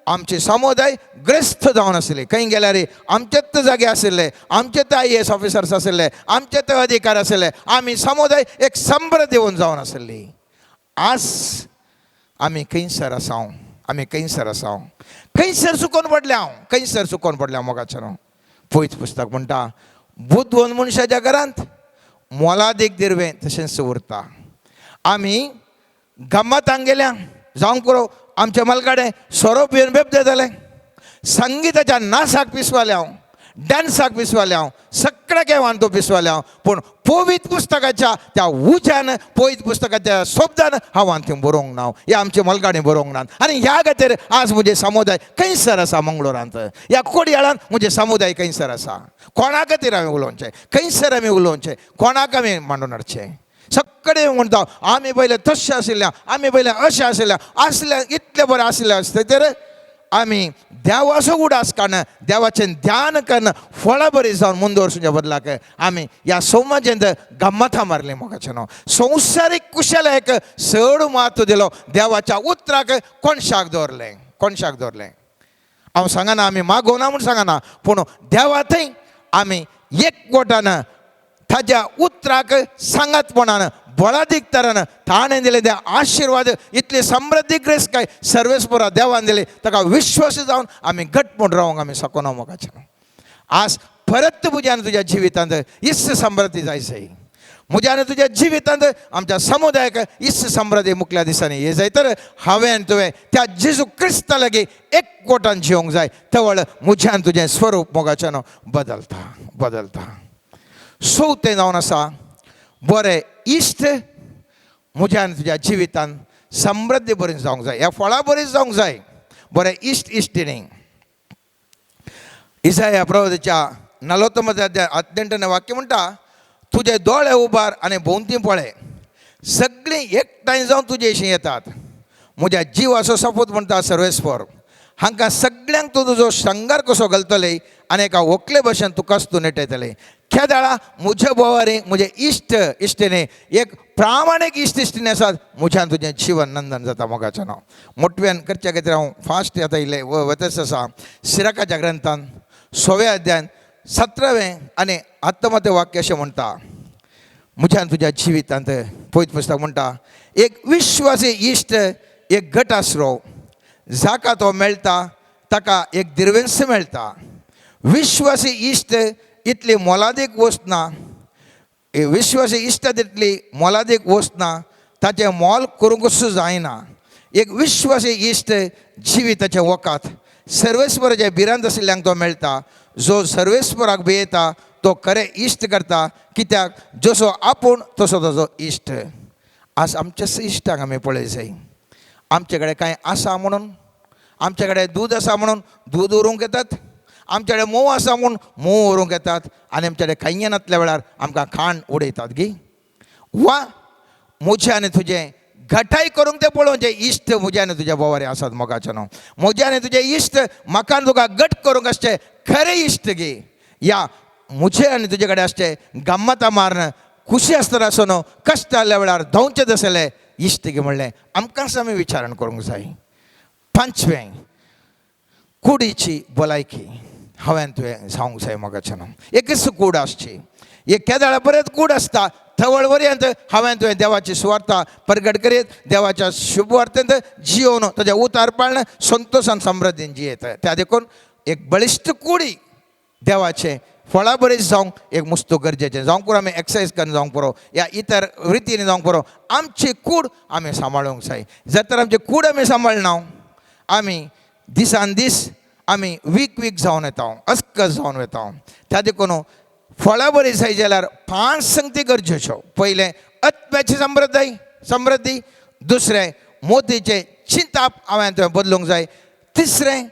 आमचे समुदाय ग्रस्त जावन आसले. खंय गेल्यार आमचेच जागे आशिल्ले, आमचेच IAS officers आशिल्ले, आमचेच अधिकार आशिल्ले, आमी समुदाय एक समृद्ध येवन जावन आशिल्ली. आज आमी खंयसर आसा, आमी खंयसर आसा, खंयसर चुकोन पडल्या हांव, खंयसर चुकोन पडल्या मोगाचें हांव. पयच पुस्तक म्हणटा, बुदवंत मनशाच्या घरांत मोलादीक दिरवें तशेंच उरता. आमी गम्मतांक गेल्या जावंक पुरो, आमच्या मलकाडे सोरो पिवन बेबदे जाले, संगिताच्या नासाक पिसवाले हांव, डान्साक पिसवाले हांव, सगळ्या केवान तो पिसवाले हांव, पूण पवित्र पुस्तकाच्या त्या उज्यान, पवित्र पुस्तकाच्या शब्दान हांव थंय बरोवंक ना, ह्या आमचे मलकाडे बरोवंक ना. आनी ह्या खातीर आज म्हजें समुदाय खंयसर आसा मंगळुरांत, ह्या कोडयाळान म्हजें समुदाय खंयसर आसा. कोणा खातीर हांवें उलोवचें, खंयसर आमी उलोवचें, कोणाक आमी मांडून हाडचें. सगळे म्हणटा आमी पयले तशें आशिल्ल्या, आमी पयले अशें आशिल्ल्या, आसल्या इतलें बरें आशिल्लें आसता तर आमी देवाचो उडास काडन, देवाचें ध्यान करून फळां बरी जावन मुंदोरसुच्या बदलाक आमी ह्या समाजांत गम्मतां मारली मोगाचें न्हू. संवसारीक कुशलायक चड म्हत्व दिलो, देवाच्या उतराक कोणशाक दवरलें, कोणशाक दवरलें. हांव सांगना आमी मागोवना म्हूण सांगना, पूण देवा थंय आमी एकवटान ताज्या उतराक सांगातपणान बळादीक तरान ताणें दिले ते आशिर्वाद इतली समृद्धी ग्रेस काय सर्वेस्परा देवान दिले ताका विश्वास जावन आमी घट म्हूण रावंक आमी शकना मोगाचें. आज परत म्हज्यान तुज्या जिवितांत इश्ट समृद्धी जाय जाय, म्हज्यान तुज्या जिवितांत आमच्या समुदायाक इश्ट समृद्धी मुखल्या दिसांनी हे जाय तर हांवें आनी तुवें त्या जेजू क्रिस्ता लागीं एकवटान जिवंक जाय. तवळ म्हज्यान तुजें स्वरूप मोगाच्यान बदलता बदलता. चवथें जावन आसा बरें इश्ट म्हज्यान तुज्या जिवितान समृद्धी बरी जावंक जाय, ह्या फळां बरी जावंक जाय. बरें इश्ट इश्टिणी. इसाया प्रवतेच्या 40 अध्याय 18 वाक्य म्हणटा, तुजे दोळे उबार आनी भोंवती पळय, सगळीं एकठांय जावन तुजे विशीं येतात. म्हज्या जिवाचो सपूत म्हणटा सर्वेस्पर, हांकां सगळ्यांक तूं तुजो शृंगार कसो घालतले आनी एका व्हंकले भशेन तुकाच तूं नेटयतले. केदाळा म्हज्या बोवारी म्हजे इश्ट इश्टिणी एक प्रामाणीक इश्ट इश्टिणी आसात, म्हज्यान तुजें जीवन नंदन जाता मोगाचें नांव. मोटव्यान करच्या खातीर हांव फास्ट आतां इल्लें वतच आसा. सिराकाच्या ग्रंथान 6व्या अध्यायान 17वें आनी 19वें वाक्य अशें म्हणटा, म्हज्यान तुज्या जिवितांत पवित्र पुस्तक म्हणटा, एक विश्वासी इश्ट एक घट आसरो, जाका तो मेळटा ताका एक दिरवेंस मेळटा. विश्वासी इश्ट इतली मोलादीक वस्त ना, विश्वासी इश्ट तितली मोलादीक वस्त ना, ताचें मोल करूंकच जायना. एक विश्वासी इश्ट जिविताचें वकात सर्वेस्पराच्या भिरांत आशिल्ल्यांक तो मेळटा. जो सर्वेस्पराक भियेता तो खरें इश्ट करता, कित्याक जसो आपूण तसो ताजो इश्ट. आज आमच्याच इश्टांक आमी पळय जाय, आमचे कडेन कांय आसा म्हणून, आमचे कडेन दूद आसा म्हणून दूद व्हरूंक येतात, आमचे कडेन मोव आसा म्हूण मोव व्हरूंक येतात आनी आमचे कडेन कांय नासल्या वेळार आमकां खाण उडयतात गी. वा म्हजें आनी तुजें घटाय करूंक ते पळोवचें इश्ट म्हजें आनी तुज्या बोवारे आसात मोगाचें न्हू. म्हजें आनी तुजें इश्ट म्हाका आनी तुका घट करूंक आसचें खरें इश्ट गी. या म्हजें आनी तुजे कडेन आसचें गम्मतां मारून खुशी आसतना आसून न्हू कश्ट जाल्ल्या वेळार धांवचें तसलें इश्ट गी म्हणलें आमकांच आमी विचारण करूंक जाय. पांचवें कुडीची भलायकी हांवें तुवें जावंक जाय मोगाचें न्हू. एकच कूड आसची, एक केदाळा परत कूड आसता थवळ पर्यंत हांवें तुवें देवाची सुवार्ता परगट करीत देवाच्या शुभवार्तेंत जियोवन ताज्या उतार पाळण संतोशान समृद्धीन जियेत. त्या देखून एक बळिश्ट कुडी देवाचें फळां बरीच जावंक एक मुस्तू गरजेचें. जावंक पुरो आमी एक्सरसायज करून जावंक पुरो या इतर रितीन जावंक पुरो, आमची कूड आमी सांबाळूंक जाय. जर तर आमची कूड आमी सांबाळना आमी दिसान दीस आमी वीक वीक जावन येता, अस्कस जावन वता. त्या देखून फळां बरी जाय जाल्यार पांच संगती गरजेच्यो. पयलें आत्म्याची समृद्धी समृद्धी, दुसरें मोतीचें चिंताप हांवें तुवें बदलूंक जाय, तिसरें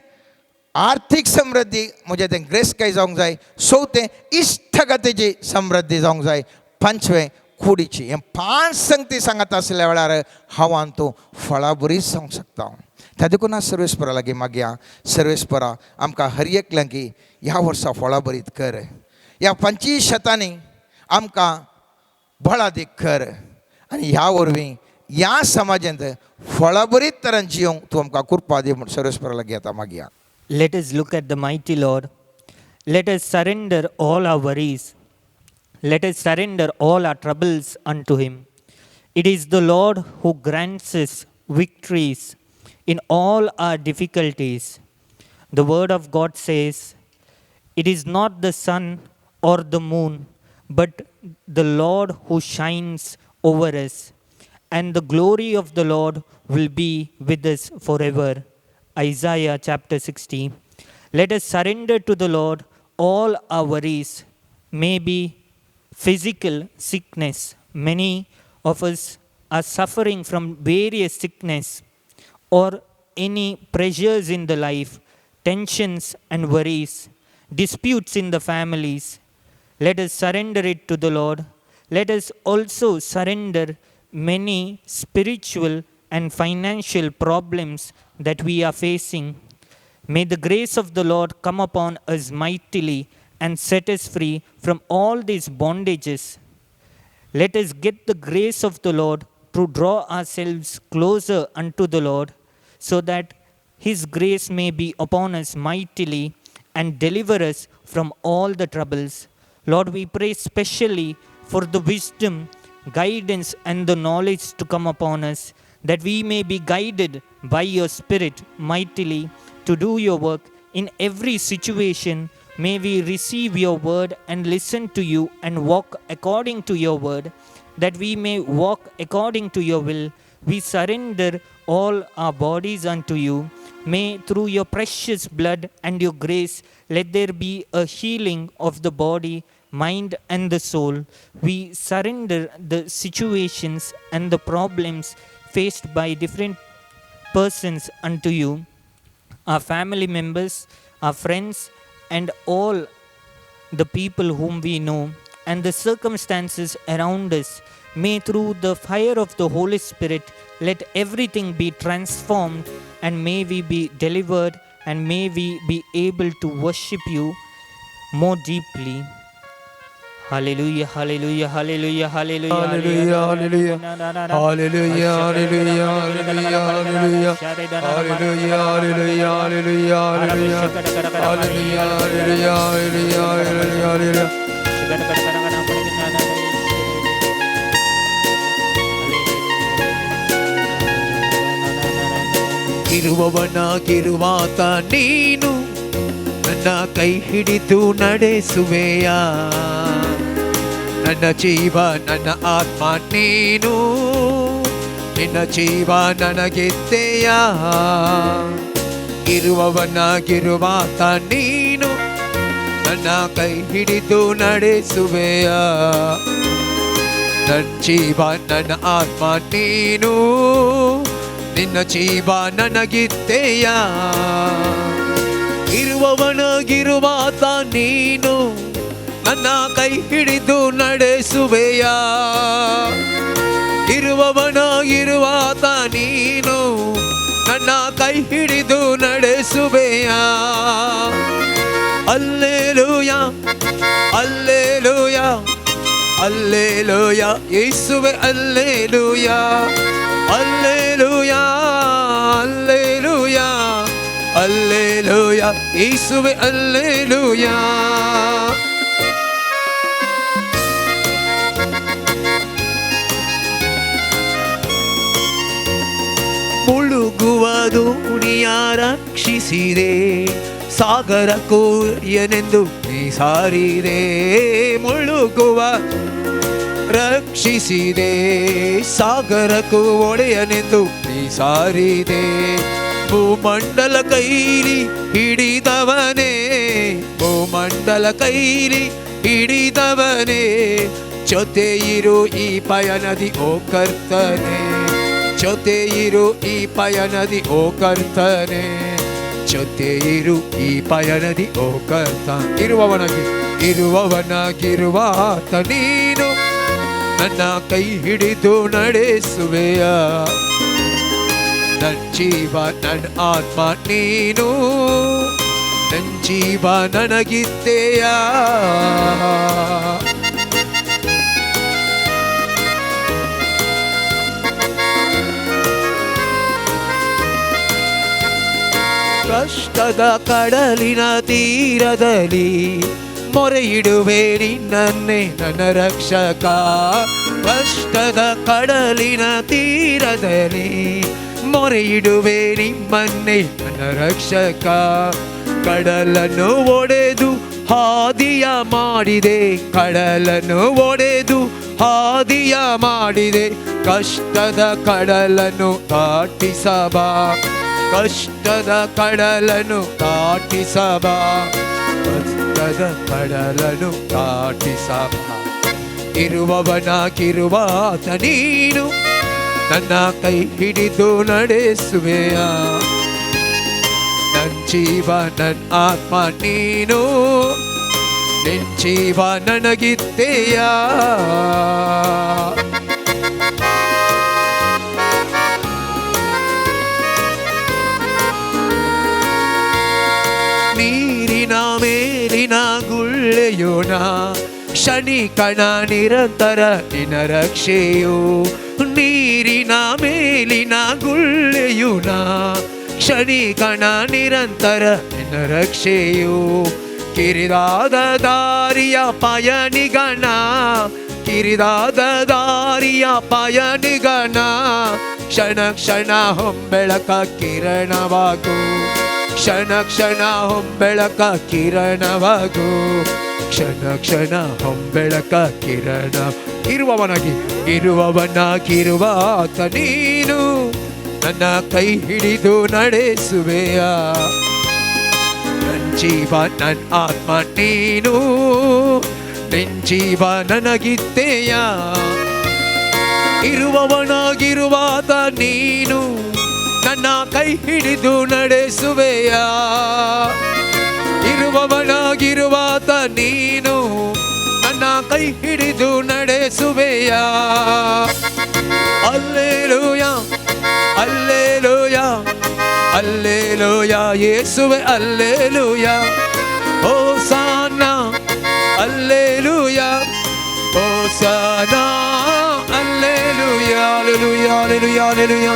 आर्थीक समृद्धी म्हजें तें ग्रेसकाय जावंक जाय, चवथें इश्टगतीची समृद्धी जावंक जाय, पांचवें कुडीची. हें पांच संगती सांगत आसल्या वेळार हांव आनी तूं फळां बरीच जावंक शकता. त्या देखून आज सर्वेस्परा लागीं मागया, सर्वेस्परा आमकां हर एकल्यांकी ह्या वर्सा फळां बरीत कर, ह्या 25 शेतांनी आमकां बळादीक कर आनी ह्या वरवीं ह्या समाजांत फळां बरीत तरान जियोंक तूं आमकां कृपा दी म्हूण सर्वेस्परा लागीं आतां मागया. Let us look at the mighty Lord. Let us surrender all our worries. Let us surrender all our troubles unto Him. It is the Lord who grants us victories in all our difficulties. The Word of God says, it is not the sun or the moon, but the Lord who shines over us, and the glory of the Lord will be with us forever. Isaiah chapter 60. Let us surrender to the Lord all our worries, maybe physical sickness. Many of us are suffering from various sickness or any pressures in the life, tensions and worries, disputes in the families. Let us surrender it to the Lord. Let us also surrender many spiritual and financial problems that we are facing. May the grace of the Lord come upon us mightily and set us free from all these bondages. Let us get the grace of the Lord to draw ourselves closer unto the Lord, so that His grace may be upon us mightily and deliver us from all the troubles. Lord, we pray specially for the wisdom, guidance, and the knowledge to come upon us, that we may be guided by your Spirit mightily to do your work in every situation. May we receive your word and listen to you and walk according to your word, that we may walk according to your will. We surrender all our bodies unto you. May through your precious blood and your grace, let there be a healing of the body, mind, and the soul. We surrender the situations and the problems faced by different persons unto you, our family members, our friends, and all the people whom we know, and the circumstances around us. May through the fire of the Holy Spirit, let everything be transformed, and may we be delivered, and may we be able to worship you more deeply. Hallelujah, hallelujah, hallelujah, hallelujah, Hallelujah, hallelujah. Hallelujah, hallelujah, hallelujah, hallelujah. Hallelujah, hallelujah, hallelujah, hallelujah. Hallelujah, hallelujah, hallelujah, hallelujah, hallelujah. ಇರುವವನಾಗಿರುವಾತ ನೀನು ನನ್ನ ಕೈ ಹಿಡಿದು ನಡೆಸುವೆಯ, ನನ್ನ ಜೀವ ನನ್ನ ಆತ್ಮ ನೀನು, ನಿನ್ನ ಜೀವ ನನಗಿದ್ದೆಯ. ಇರುವವನಾಗಿರುವಾತ ನೀನು ನನ್ನ ಕೈ ಹಿಡಿದು ನಡೆಸುವೆಯ, ನನ್ನ ಜೀವ ನನ್ನ ಆತ್ಮ ನೀನು, ನಿನ್ನ ಜೀವ ನನಗಿದ್ದೆಯ. ಇರುವವನಾಗಿರುವಾತ ನೀನು ನನ್ನ ಕೈ ಹಿಡಿದು ನಡೆಸುವೆಯ. ಇರುವವನಾಗಿರುವಾತ ನೀನು ನನ್ನ ಕೈ ಹಿಡಿದು ನಡೆಸುವೆಯ. ಅಲ್ಲೇಲೂಯ, ಅಲ್ಲೇಲೂಯ, ಅಲ್ಲೇಲೂಯ, ಯೇಸುವೆ ಅಲ್ಲೇಲೂಯ, ಅಲ್ಲೇಲೂಯ, ಅಲ್ಲೇಲೂಯ, ಅಲ್ಲೇಲೂಯ, ಯೇಸುವೆ ಅಲ್ಲೇಲೂಯ. ಮುಳುಗುವ ದೋಣಿಯ ರಕ್ಷಿಸಿದೆ, ಸಾಗರ ಕೋರ್ಯನೆಂದು ನೀ ಸಾರಿದೆ. ಮುಳುಗುವ ರಕ್ಷಿಸಿದೆ, ಸಾಗರಕ್ಕೂ ಒಡೆಯನೆಂದು ನೀ ಸಾರಿದೆ. ಭೂಮಂಡಲ ಕೈಲಿ ಹಿಡಿದವನೇ, ಭೂಮಂಡಲ ಕೈಲಿ ಹಿಡಿದವನೇ, ಜೊತೆ ಇರು ಈ ಪಯಣದಿ ಓ ಕರ್ತನೆ, ಜೊತೆ ಇರು ಈ ಪಯಣದಿ ಓ ಕರ್ತನೆ, ಜೊತೆ ಇರು ಈ ಪಯಣದಿ ಓ ಕರ್ತ. ಇರುವವನಾಗಿ ಇರುವವನಾಗಿರುವಾತ ನೀನು ನನ್ನ ಕೈ ಹಿಡಿದು ನಡೆಸುವೆಯ. ನನ್ನ ಜೀವ ನನ್ನ ಆತ್ಮ ನೀನು, ನನ್ನ ಜೀವ ನನಗಿತ್ತೆಯ. ಕಷ್ಟದ ಕಡಲಿನ ತೀರದಲ್ಲಿ ಮೊರೆಯಿಡುವೆ ನಿನ್ನನ್ನೇ ನನ್ನ ರಕ್ಷಕ. ಕಷ್ಟದ ಕಡಲಿನ ತೀರದಲ್ಲಿ ಮೊರೆಯಿಡುವೆ ನಿಮ್ಮನ್ನೇ ನನ್ನ ರಕ್ಷಕ. ಕಡಲನ್ನು ಒಡೆದು ಹಾದಿಯ ಮಾಡಿದೆ, ಕಡಲನ್ನು ಒಡೆದು ಹಾದಿಯ ಮಾಡಿದೆ. ಕಷ್ಟದ ಕಡಲನ್ನು ದಾಟಿಸಬಾ, ಕಷ್ಟದ ಕಡಲನ್ನು ದಾಟಿಸಬಾ, ಕಷ್ಟದ ಕಡಲನ್ನು ದಾಟಿಸಬಾ. ಇರುವವನಾಗಿರುವಾತ ನೀನು ನನ್ನ ಕೈ ಹಿಡಿದು ನಡೆಸುವೆಯ. ನನ್ನ ಜೀವ ನನ್ನ ಆತ್ಮ ನೀನು, ನಿನ್ನ ಜೀವ ನನಗಿತ್ತೆಯ. ನೀರಿನ ಮೇಲಿನ ಗುಳ್ಳೆಯೋಣ ಕ್ಷಣಿಕಣ ನಿರಂತರ ನಿನ್ನ ರಕ್ಷೆಯು. ನೀರಿನ ಮೇಲಿನ ಗುಳ್ಳೆಯುನ ಕ್ಷಣಿಕಣ ನಿರಂತರ ನಿನ್ನ ರಕ್ಷೆಯು. ಕಿರಿದಾದ ದಾರಿಯ ಪಯಣಿಗಣ, ಕಿರಿದಾದ ದಾರಿಯ ಪಯಣಿಗಣ, ಕ್ಷಣ ಕ್ಷಣ ಹೊಂಬೆಳಕ ಕಿರಣವಾಗು, ಕ್ಷಣ ಕ್ಷಣ ಹೊಂಬೆಳಕ ಕಿರಣವಾಗು, ಕ್ಷಣ ಕ್ಷಣ ಹೊಂಬೆಳಕ ಕಿರಣ. ಇರುವವನಾಗಿ ಇರುವವನಾಗಿರುವಾತ ನೀನು ನನ್ನ ಕೈ ಹಿಡಿದು ನಡೆಸುವೆಯ. ನನ್ನ ಜೀವ ನನ್ನ ಆತ್ಮ ನೀನು, ನಿನ್ನ ಜೀವ ನನಗಿತ್ತೆಯ. ಇರುವವನಾಗಿರುವಾತ ನೀನು ನನ್ನ ಕೈ ಹಿಡಿದು ನಡೆಸುವೆಯ. ಇರುವವನಾಗಿರುವಾತ ನೀನು ನನ್ನ ಕೈ ಹಿಡಿದು ನಡೆಸುವೆಯ. ಅಲ್ಲೇಲೂಯ, ಅಲ್ಲೇಲೂಯ, ಅಲ್ಲೇಲೂಯ, ಯೇಸುವೆ alleluia. ಹೋಸಾನ alleluia, hosanna alleluia, alleluia, alleluia, alleluia,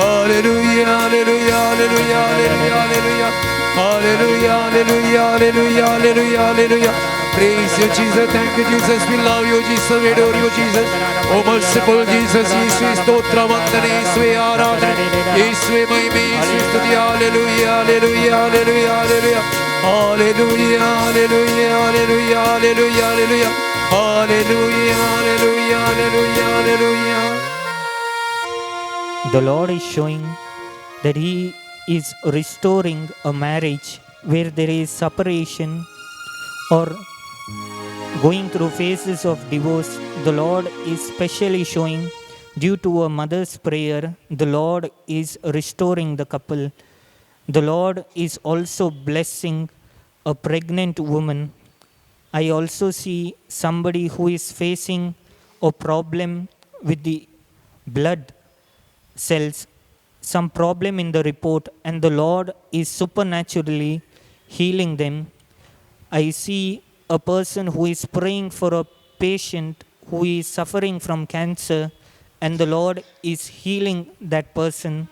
alleluia, alleluia, alleluia, alleluia, alleluia, alleluia, alleluia, alleluia, alleluia. Praise you, Jesus. Thank you, Jesus. We love you, Jesus. We adore you, Jesus. Oh, merciful Jesus. ಯೇಸುವೆ ಸ್ತೋತ್ರ, ವಂದನೆ, ಯೇಸುವೆ ಆರಾಧನೆ, ಯೇಸುವೆ ಮಹಿಮೆ, ಯೇಸುವೆ ಸ್ತುತಿ. Hallelujah, hallelujah, hallelujah, hallelujah, hallelujah, hallelujah, hallelujah, hallelujah, hallelujah, hallelujah, hallelujah, hallelujah, hallelujah. The Lord is showing that He is restoring a marriage where there is separation or going through phases of divorce. The Lord is specially showing, due to a mother's prayer, the Lord is restoring the couple. The Lord is also blessing a pregnant woman. I also see somebody who is facing a problem with the blood cells, some problem in the report, and the Lord is supernaturally healing them. I see a person who is praying for a patient who is suffering from cancer, and the Lord is healing that person.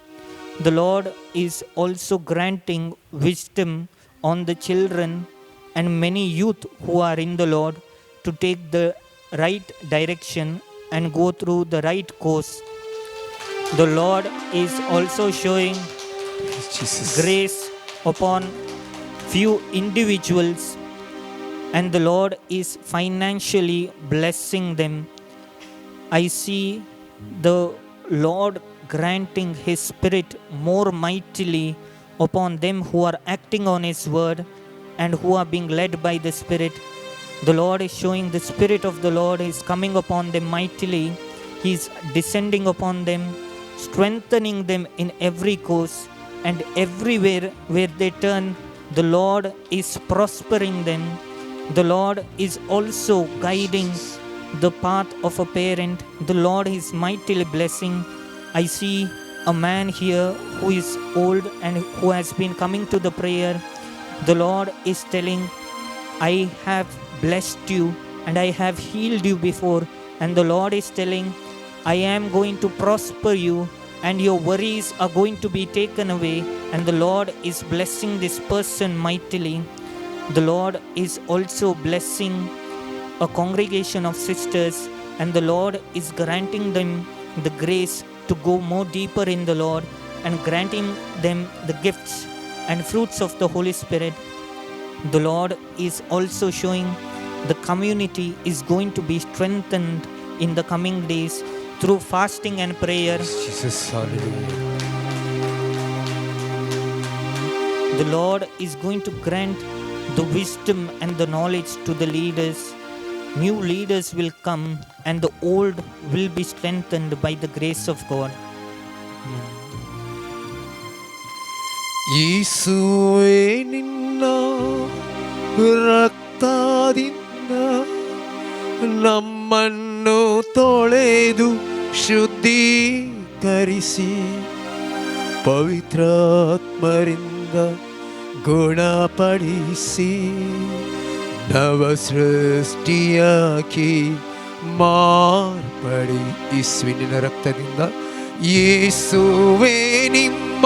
The Lord is also granting wisdom on the children and many youth who are in the Lord to take the right direction and go through the right course. The Lord is also showing Jesus. Grace upon few individuals, and the Lord is financially blessing them. I see the Lord granting His Spirit more mightily upon them who are acting on His word and who are being led by the Spirit. The Lord is showing the Spirit of the Lord is coming upon them mightily. He is descending upon them, strengthening them in every course, and everywhere where they turn, the Lord is prospering them. The Lord is also guiding the path of a parent. The Lord is mightily blessing. I see a man here who is old and who has been coming to the prayer. The Lord is telling, "I have blessed you and I have healed you before." And the Lord is telling, "I am going to prosper you and your worries are going to be taken away." And the Lord is blessing this person mightily. The Lord is also blessing a congregation of sisters, and the Lord is granting them the grace to go more deeper in the Lord and granting them the gifts and fruits of the Holy Spirit. The Lord is also showing the community is going to be strengthened in the coming days through fasting and prayer. Jesus, hallelujah. The Lord is going to grant the wisdom and the knowledge to the leaders. New leaders will come and the old will be strengthened by the grace of God. Amen. ಯೇಸುವೇ ನಿನ್ನ ರಕ್ತದಿಂದ ನಮ್ಮನ್ನು ತೊಳೆದು ಶುದ್ಧೀಕರಿಸಿ ಪವಿತ್ರಾತ್ಮರಿಂದ ಗುಣಪಡಿಸಿ ನವ ಸೃಷ್ಟಿಯಾಗಿ ಮಾರ್ಪಡಿ. ಯೇಸುವಿನ ರಕ್ತದಿಂದ, ಯೇಸುವೇ ನಿಮ್ಮ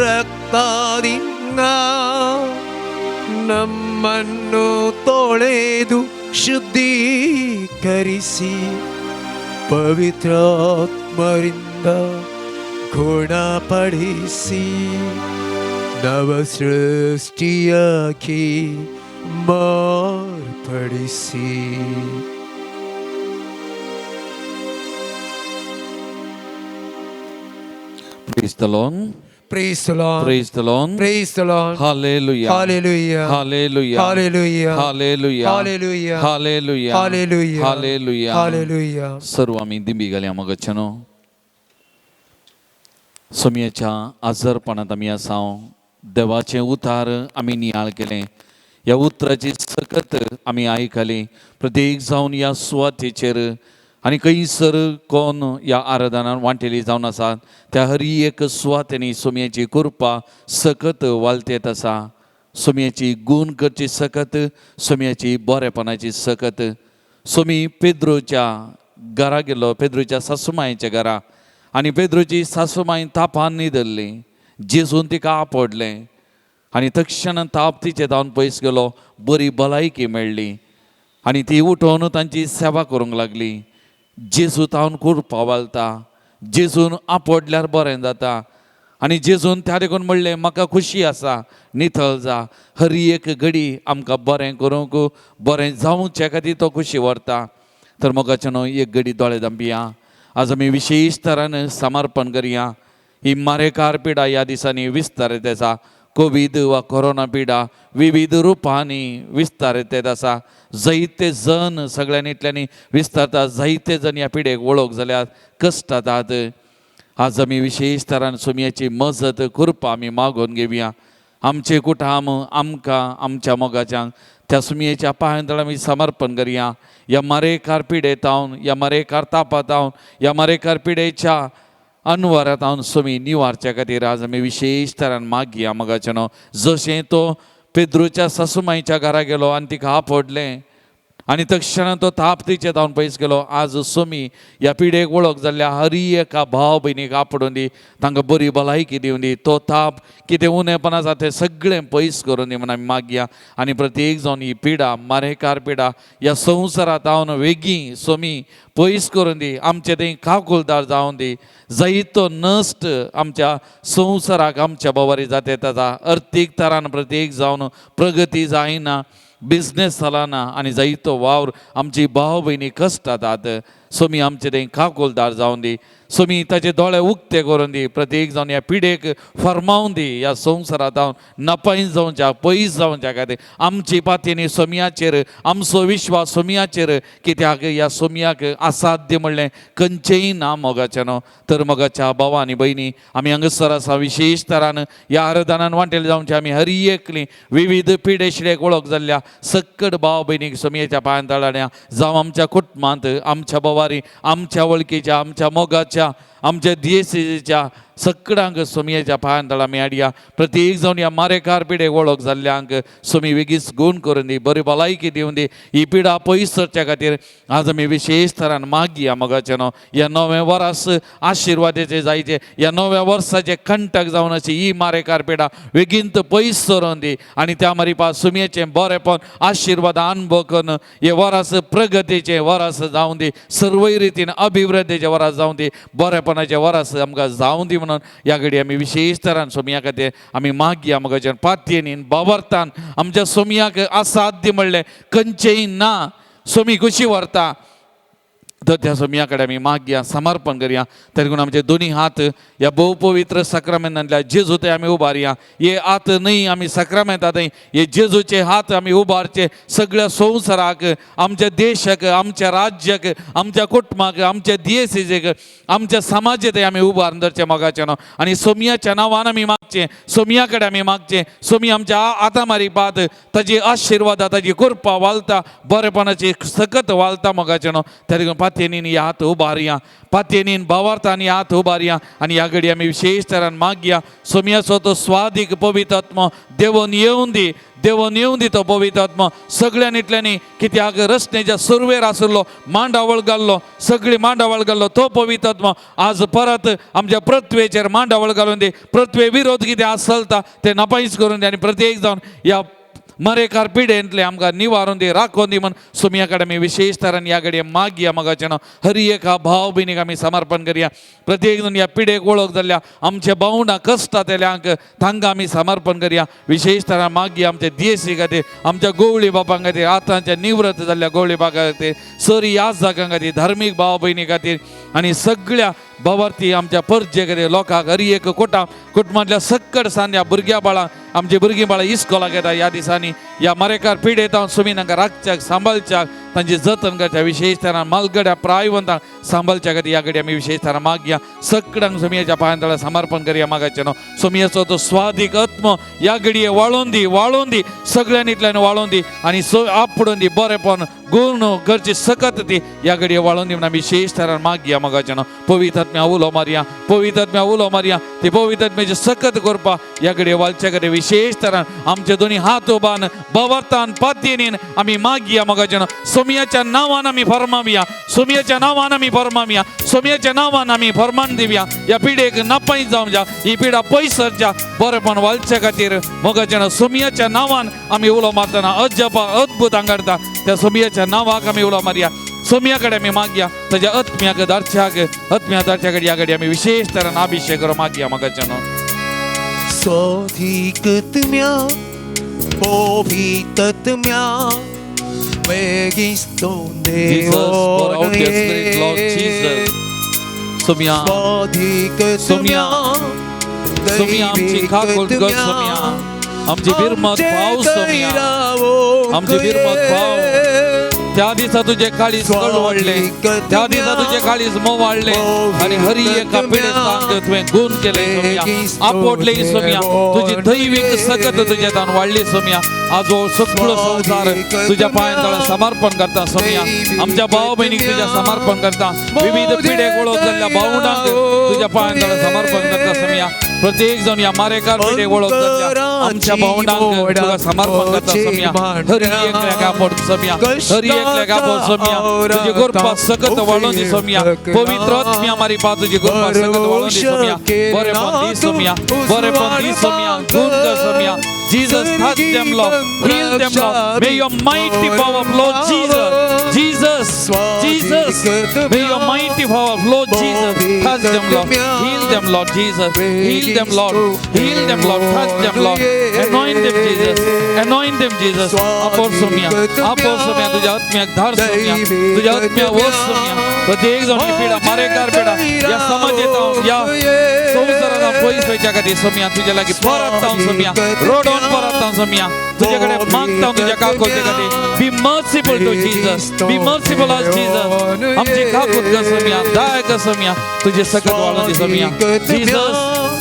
ರಕ್ತದಿಂದ ನಮ್ಮನ್ನು ತೊಳೆದು ಶುದ್ಧೀಕರಿಸಿ ಪವಿತ್ರಾತ್ಮರಿಂದ ಗುಣಪಡಿಸಿ ನವ ಸೃಷ್ಟಿಯಾಗಿ ಮಾರ್ಪಡಿಸಿ. Praise the Lord. Praise the Lord. Praise the Lord. Praise the Lord. Hallelujah. Hallelujah. Hallelujah. Hallelujah. Hallelujah. Hallelujah. Hallelujah. Hallelujah. Hallelujah. Hallelujah. सर्व आमी दिंबी घालया मगच्च्यानो. सोमयेच्या आजारपणांत आमी आसा. देवाचें उतार आमी नियाळ केलें. ह्या उतराची सकत आमी आयकली. प्रत्येक जावन ह्या सुवातेचेर आनी खंयसर कोण ह्या आराधनान वांटेली जावन आसात त्या हर एक सुवातेनी सोमयेची कृपा सकत वालतेत आसा. सोमयेची गूण करची सकत, सोमयेची बरेपणाची सकत. सोमी पेद्रोच्या घरा गेलो, पेद्रोच्या सासूमायच्या घरा, आनी पेद्रोची सासूमाय तापान न्हिदल्ली. जेजून तिका आपडलें आनी तक्षण ताप तिचे धांवन पयस गेलो, बरी भलायकी मेळ्ळी आनी ती उठोवन तांची सेवा करूंक लागली. जेजू तावन कृपा वालता, जेजून आपडल्यार बरें जाता. आनी जेजून त्या देखून म्हणलें, म्हाका खुशी आसा, नितळ जा. हर एक घडी आमकां बरें करूंक, बरें जावचे खातीर तो खुशी व्हरता. तर मोगाच्यानो, एक घडी दोळे धांपया. आज आमी विशेश तरान समर्पण करया. ही मारेकार पिडा ह्या दिसांनी विस्तार आसा. कोवीड वा कोरोना पिडा विविध रुपांनी विस्तार येत आसा. जायते जण सगळ्यांनी इतल्यांनी विस्तारता. जायते जण ह्या पिडेक वळख जाल्यात, कश्टातात. आज आमी विशेश तरान सोमयाची मजत कृपा आमी मागून घेवया. आमचे कुटाम आमकां आमच्या मोगाच्यांक त्या सुमयेच्या पांयांतळ आमी समर्पण करया. ह्या मारेकार पिडेतावन, ह्या मारेकार तापातावन, ह्या मारेकार पिडेच्या अनवरातावन सुमी निवारच्या खातीर आज आमी विशेश तरान मागया मोगाचे न्हू. जशें तो पेद्रूच्या सासुमाईच्या घरा गेलो आनी तिका आपडलें आनी तक्षणा तो ताप तिचे तावन पयस गेलो. आज सोमी ह्या पिडेक वळख जाल्ल्या हरी एका भाव भयणीक आपडून दी, तांकां बरी भलायकी दिवन दी, तो ताप कितें उणेपण आसा तें सगळें पयस करून दी म्हूण आमी मागया. आनी प्रत्येक जावन ही पिडा मारेकार पिडा ह्या संवसारांत हांव वेगीं सोमी पयस करून दी, आमचे थंय काकुलदार जावन दी. जायतो नश्ट आमच्या संवसाराक आमच्या बोवारी जाता ताचा अर्थीक तरान प्रत्येक जावन प्रगती जायना, बिजनेस चलना आनी जायतो वावर आमची भाव भयणी कश्टातात. सोमी आमचे थंय काकुलदार जावन दी, सोमी ताचे दोळे उक्ते करून दी, प्रत्येक जावन ह्या पिडेक फरमावन दी, ह्या संवसारांत हांव नपायस जावच्या पयस जावच्या खातीर आमची पातयेनी सोमयाचेर, आमचो विश्वास सोमयाचेर, कित्याक ह्या सोमयाक असाध्य म्हणलें खंयचेंय ना मोगाचें न्हू. तर मोगाच्या भावा आनी भयणी आमी हांगासर आसा विशेश तरान ह्या आराधनान वांटेल जावचे आमी हरी एकली विविध पिडेशिडेक वळख जाल्ल्या सक्कड भाव भयणीक सोमयेच्या पांयान तळाण्या जावं आमच्या कुटुंबांत, आमच्या बोवारी, आमच्या वळखीच्या, आमच्या मोगाच्या, आमच्या दियेसीच्या सगळ्यांक सोमयेच्या पांयान तळा आमी हाडया. प्रत्येक जावन ह्या मारेकार पिडेक वळख जाल्ल्यांक सोमी वेगीच गूण करून दी, बरी भलायकी दिवन दी. ही पिडा पयस सरच्या खातीर आज आमी विशेश तरान मागया मोगाचें न्हू. ह्या नव्या वर्स आशिर्वादाचे जायचे, ह्या नव्या वर्साचे कंटक जावन अशी ही मारेकार पिडा वेगींत पयस सरोवन दी आनी त्या मारिपा सुमयेचें बरेपण आशिर्वाद अनुभव करून हे वरास प्रगतीचें वरास जावन दी, सर्वय रितीन अभिवृद्धीचें वरास जावन दी, बरेपणाचें वरास आमकां जावन दी म्हणून ह्या घडी आमी विशेश तरान सोमया खातीर आमी मागया मोगाच्यान पातयेनीन बावरतान आमच्या सोमयाक असाध्य म्हणलें खंयचेंय ना, सोमी खुशी व्हरता. तर त्या सोमया कडेन आमी मागया, समर्पण करया. तरी करून आमचे दोनी हात ह्या भोव पवित्र साक्रामेंतांतल्या जेजू थंय आमी उबारया. हे हात न्हय आमी साक्रामेंता थंय हे जेजूचे हात आमी उबारचे सगळ्या संवसाराक, आमच्या देशाक, आमच्या राज्याक, आमच्या कुटुंबाक, आमच्या दियेसीक, आमच्या समाजे थंय आमी उबारून धरचे मोगाचें न्हू. आनी सोमयाच्या नांवान आमी मागचें, सोमया कडेन आमी मागचें. सोमी आमच्या आतां मारिपात ताजी आशिर्वादा, ताजी कृपा वालता, बरेपणाची सकत वालता मोगाचें न्हू. तरी करून पातयेनीन ह्या हात उबारया, पातयेनीन भावार्थान ह्या हात उबारया आनी ह्या घडी आमी विशेश तरान मागया. सोमयाचो तो स्वादीक पवित्र आत्मो देवोन येवन दी, देवोन येवन दी तो पवित्र आत्मो सगळ्यांनी इतल्यांनी, कित्याक रस्त्याच्या सुरवेर आशिल्लो मांडावळ घाल्लो, सगळी मांडावळ घाल्लो तो पवित्र आत्मो आज परत आमच्या पृथ्वेचेर मांडावळ घालून दी. पृथ्वे विरोध कितें आसलता ते नपायस करून दी आनी प्रत्येक जावन ह्या मरेकार पिडेंतले आमकां निवारून दी, राखून दी म्हण सोमया कडेन आमी विशेश तरान ह्या घडये मागया मोगाचें न्हू. हरी एका भाव भयणीक आमी समर्पण करया. प्रत्येक जाण ह्या पिडेक वळख जाल्ल्या आमच्या भावंडां कश्टां तेल्यांक तांकां आमी समर्पण करया. विशेश तरान मागया आमच्या दियेसी खातीर, आमच्या गोवळी बापां खातीर, आतांच्या निवृत्त जाल्ल्या गोवळी बापां खातीर, सरी याजकां खातीर, धार्मीक भाव भयणी खातीर आनी सगळ्या भावार्थी आमच्या परजे खातीर लोकांक हरी एक कोटा कुटुंबांतल्या सक्कड सांद्या भुरग्या बाळां आमची भुरगीं बाळां इस्कोलाक येता ह्या दिसांनी ह्या मारेकार पिडेत हांव सुमीन हांकां राखच्याक सांबाळच्याक तांची जतन करच्या विशेश तरान मालगड्या प्रायवंतांक सांबाळच्या खातीर ह्या घडी आमी विशेश तरान मागया. सगळ्यांक सोमयेच्या पांयां तळा समर्पण करया मागाचें न्हू. सोमयेचो तो स्वादीक आत्मो ह्या घडये वाळोवन दी, वाळोवन दी, सगळ्यांनी इतल्यान वाळोवन दी आनी आपडून दी बरेपण गुण गरजे सकत ती ह्या घडये वाळोवन दी म्हणून आमी विशेश तरान मागया मागाचें न्हू. पवित्र आत्म्या उलो मारया, पवित्र आत्म्या उलो मारया, ती पवित्र आत्म्याची सकत करपा ह्या घडये वाळच्या खातीर विशेश तरान आमचे दोनी हात उबान बवरतान पातयेनीन आमी मागया मागाचें न्हू. सोमयाच्या नांवान आमी फरमावया, सोमयाच्या नांवान आमी फरमावया, सोमयाच्या नांवान आमी फरमान दिवया. ह्या पिडेक नापाय जावं जा, ही पिडा पयस सरच्या बरेपण वाळच्या खातीर मोगाचें न्हू. सोमयाच्या नांवान आमी उलो मारतना अजपा अद्भुत करता त्या सोमयाच्या नांवाक आमी उलो मारया. सोमया कडेन आमी मागया ताज्या आत्म्याक दारच्याक, आत्म्या दारच्या कडेन ह्या घडी आमी विशेश तरान अभिशेक करून मागया मोगाचें न्हू. स्वाधिकत्म्या पवित्रत्म्या वेगिस्तो Jesus, pour out your spirit, Lord Jesus. Somaiya, स्वाधिकत्म्या Somaiya आमची काकूळ कर सोमया, आमची बिरमत भाव सोमया, आमची बिरमत भाव. त्या दिसा तुजे काळीज कळवळ्ळें, त्या दिसा तुजे काळीज मोवाळ्ळें आनी हरी एका पिडेस्तांक तुवें गूण केलें सोम्या, आपोडलें सोम्या. तुजी दैवीक सकत तुज्या तान वाडली सोम्या. आज हो सगळो संवसार तुज्या पांयां तळा समर्पण करता सोम्या. आमच्या भाव भयणीक तुज्या समर्पण करता. विविध पिडेक वळख जाल्ल्या भावंडांक तुज्या पांयां तळा समर्पण करता सोम्या. प्रत्येक जण ह्या मारेकार पिडेक वळख जाल्ल्या आमच्या भावंडांक तुका समर्पण करता सोम्या. हरी एकल्याक आपोड सोम्या, हरी एकल्याक आपोड सोम्या. तुजी कृपा सकत वाडोवन दी सोम्या. पवित्र आत्म्या मारी पा तुजी कृपा सकत वाडोवन दी सोम्या. बरेपण दी सोम्या, बरेपण दी सोम्या, गुण कर Saumya. Jesus, touch them, Lord. Heal them, Lord. May your mighty power flow, Jesus. Jesus, Jesus. May your mighty power flow, Jesus. Touch them, Lord. Heal them, Lord Jesus. Heal them, Lord. Heal them, Lord. Touch them, Lord. Anoint them, Jesus. Anoint them, Jesus. आपोर Saumya, आपोर Saumya, तुझ्या आत्म्याक धार सोम्या, तुझ्या आत्म्या वस सोम्या. प्रत्येक जण ही पिडा, मारेकार पिडा, ह्या समाजेत ह्या संवसारात पयस वयच्या खातीर सोम्या, तुज्या लागीं परत हांव सोम्या, रोडोन परत हांव सोम्या, तुजे कडेन मागता हांव तुज्या काकुळटे खातीर. Be merciful to Jesus, be merciful us Jesus. आमची काकूत कर सोम्या, दया कर सोम्या, तुजे सकत वाडोवन दी Saumya. Jesus,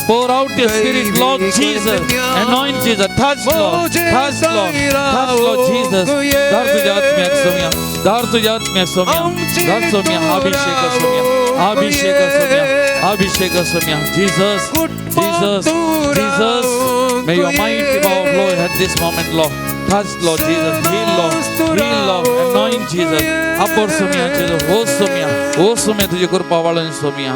pour out your spirit, Lord Jesus. Anoint Jesus. Touch, Lord. Touch, Lord. Touch, Lord Jesus. धार तुझ्या आत्म्याक सोम्या, धार तुझ्या आत्म्याक सोम्या, धार सोम्या. अभिषेक सोम्या, अभिषेक सोम्या, अभिषेक Saumya. Jesus, Jesus, Jesus. May your mighty power flow at this moment, Lord. Touch, Lord Jesus. Heal, Lord. Heal, Lord. Anoint Jesus. आपोर Saumya, Jesus. हो सोम्या, हो सोम्या, तुझी कृपा वाळून Saumya.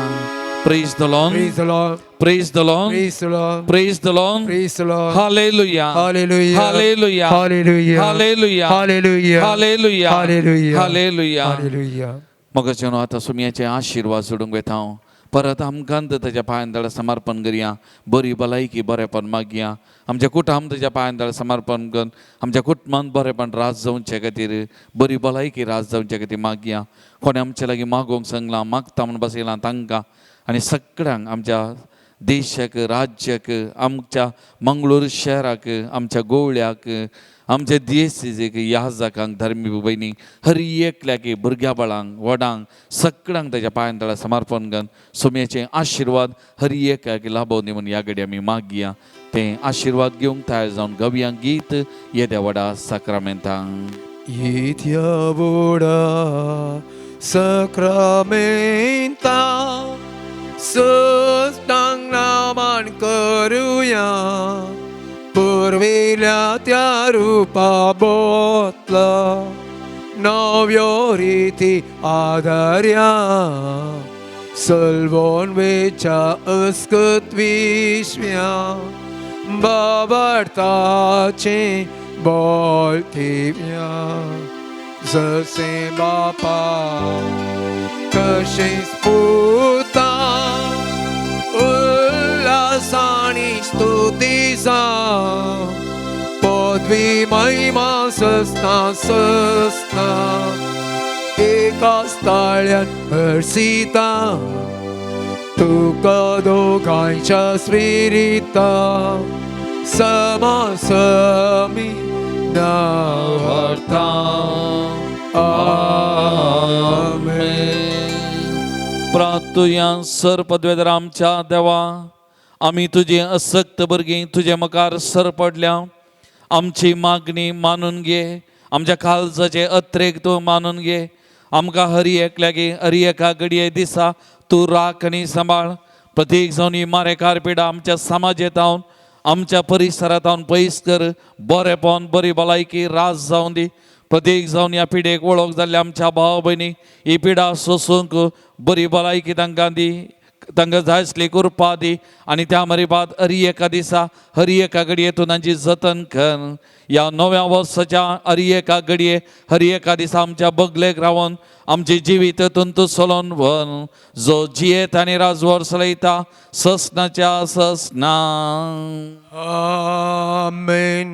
Praise the Lord. Praise the Lord. Praise the Lord. Praise the Lord. Praise the Lord. Praise the Lord. Hallelujah. Hallelujah. Hallelujah. Hallelujah. Hallelujah. Hallelujah. Hallelujah. Hallelujah. Hallelujah. Hallelujah. मगाच्यानो आतां सुमयाचे आशिर्वाद सोडूंक वेता हांव. परत आमकां ताच्या पांयां तळा समर्पण करया. बरी भलायकी बरेपण मागया. आमच्या कुटुंब ताच्या पांयां तळा समर्पण कर. आमच्या कुटुंबान बरेपण राज जावचे खातीर, बरी भलायकी राज जावचे खातीर मागया. कोणें आमचे लागीं मागोवंक सांगलां, मागता म्हूण बसयलां तांकां आनी सगळ्यांक, आमच्या देशाक, राज्याक, आमच्या मंगळूर शहराक, आमच्या गोवळ्याक, आमच्या दियेसीक, याजकांक, धर्मी भयणीक, हर एकल्याक, भुरग्या बाळांक, व्हडांक, सगळ्यांक ताच्या पांयां तळा समर्पण कर. सोम्याचे आशिर्वाद हर एकाक लाभोवन दी म्हूण ह्या घडी आमी मागया. ते आशिर्वाद घेवंक तयार जावन गवया गीत येद्या व्हडा साक्रामेंतांक. येद्या व्हडा सक्रामेंता सष्टांग नामान करुया. पुर्विल्या त्या रुपा बोतला नव्यो रिती आदार्या. सलवोन वेच्या अस्कत विश्व्या बाबडताचे बोलतिव्या. जसे बापा तशेंच पुता उल्हासानी स्तुतीचा पदवी महिमा सस्ना सस्ना एकाच ताळ्यान हर्षिता. तुका दोगांच्या स्पिरिता समासमी दवरता. आमेन. प्रातुया सर पदवेदार आमच्या देवा, आमी तुजे असक्त भुरगीं तुजे मुखार सर पडल्या. आमची मागणी मानून घे, आमच्या काळजाचे अत्रेक तूं मानून घे. आमकां हरी एकल्यागे हरी एका घडये दिसा तूं राख आनी सांबाळ. प्रत्येक जावन ही मारेकार पिडा आमच्या समाजेंत हांव, आमच्या परिसरांत हांव पयस कर. बरेपण, बरी भलायकी रास जावन दी. प्रत्येक जावन ह्या पिडेक वळख जाल्ल्या आमच्या भाव भयणी ही पिडा सोसूंक बरी भलायकी तांकां दी, तांकां जाय आसली कृपा दी. आनी त्या मरिबाद हरी एका दिसा हरी एका घडये तूं तांची जतन कर. ह्या नव्या वर्साच्या हरी एका घडये हरी एका दिसा आमच्या बगलेक रावन आमचें जिवीत तूं चलोवन व्हर. जो जियेत आनी राजवर चलयता ससनाच्या ससना. आमेन.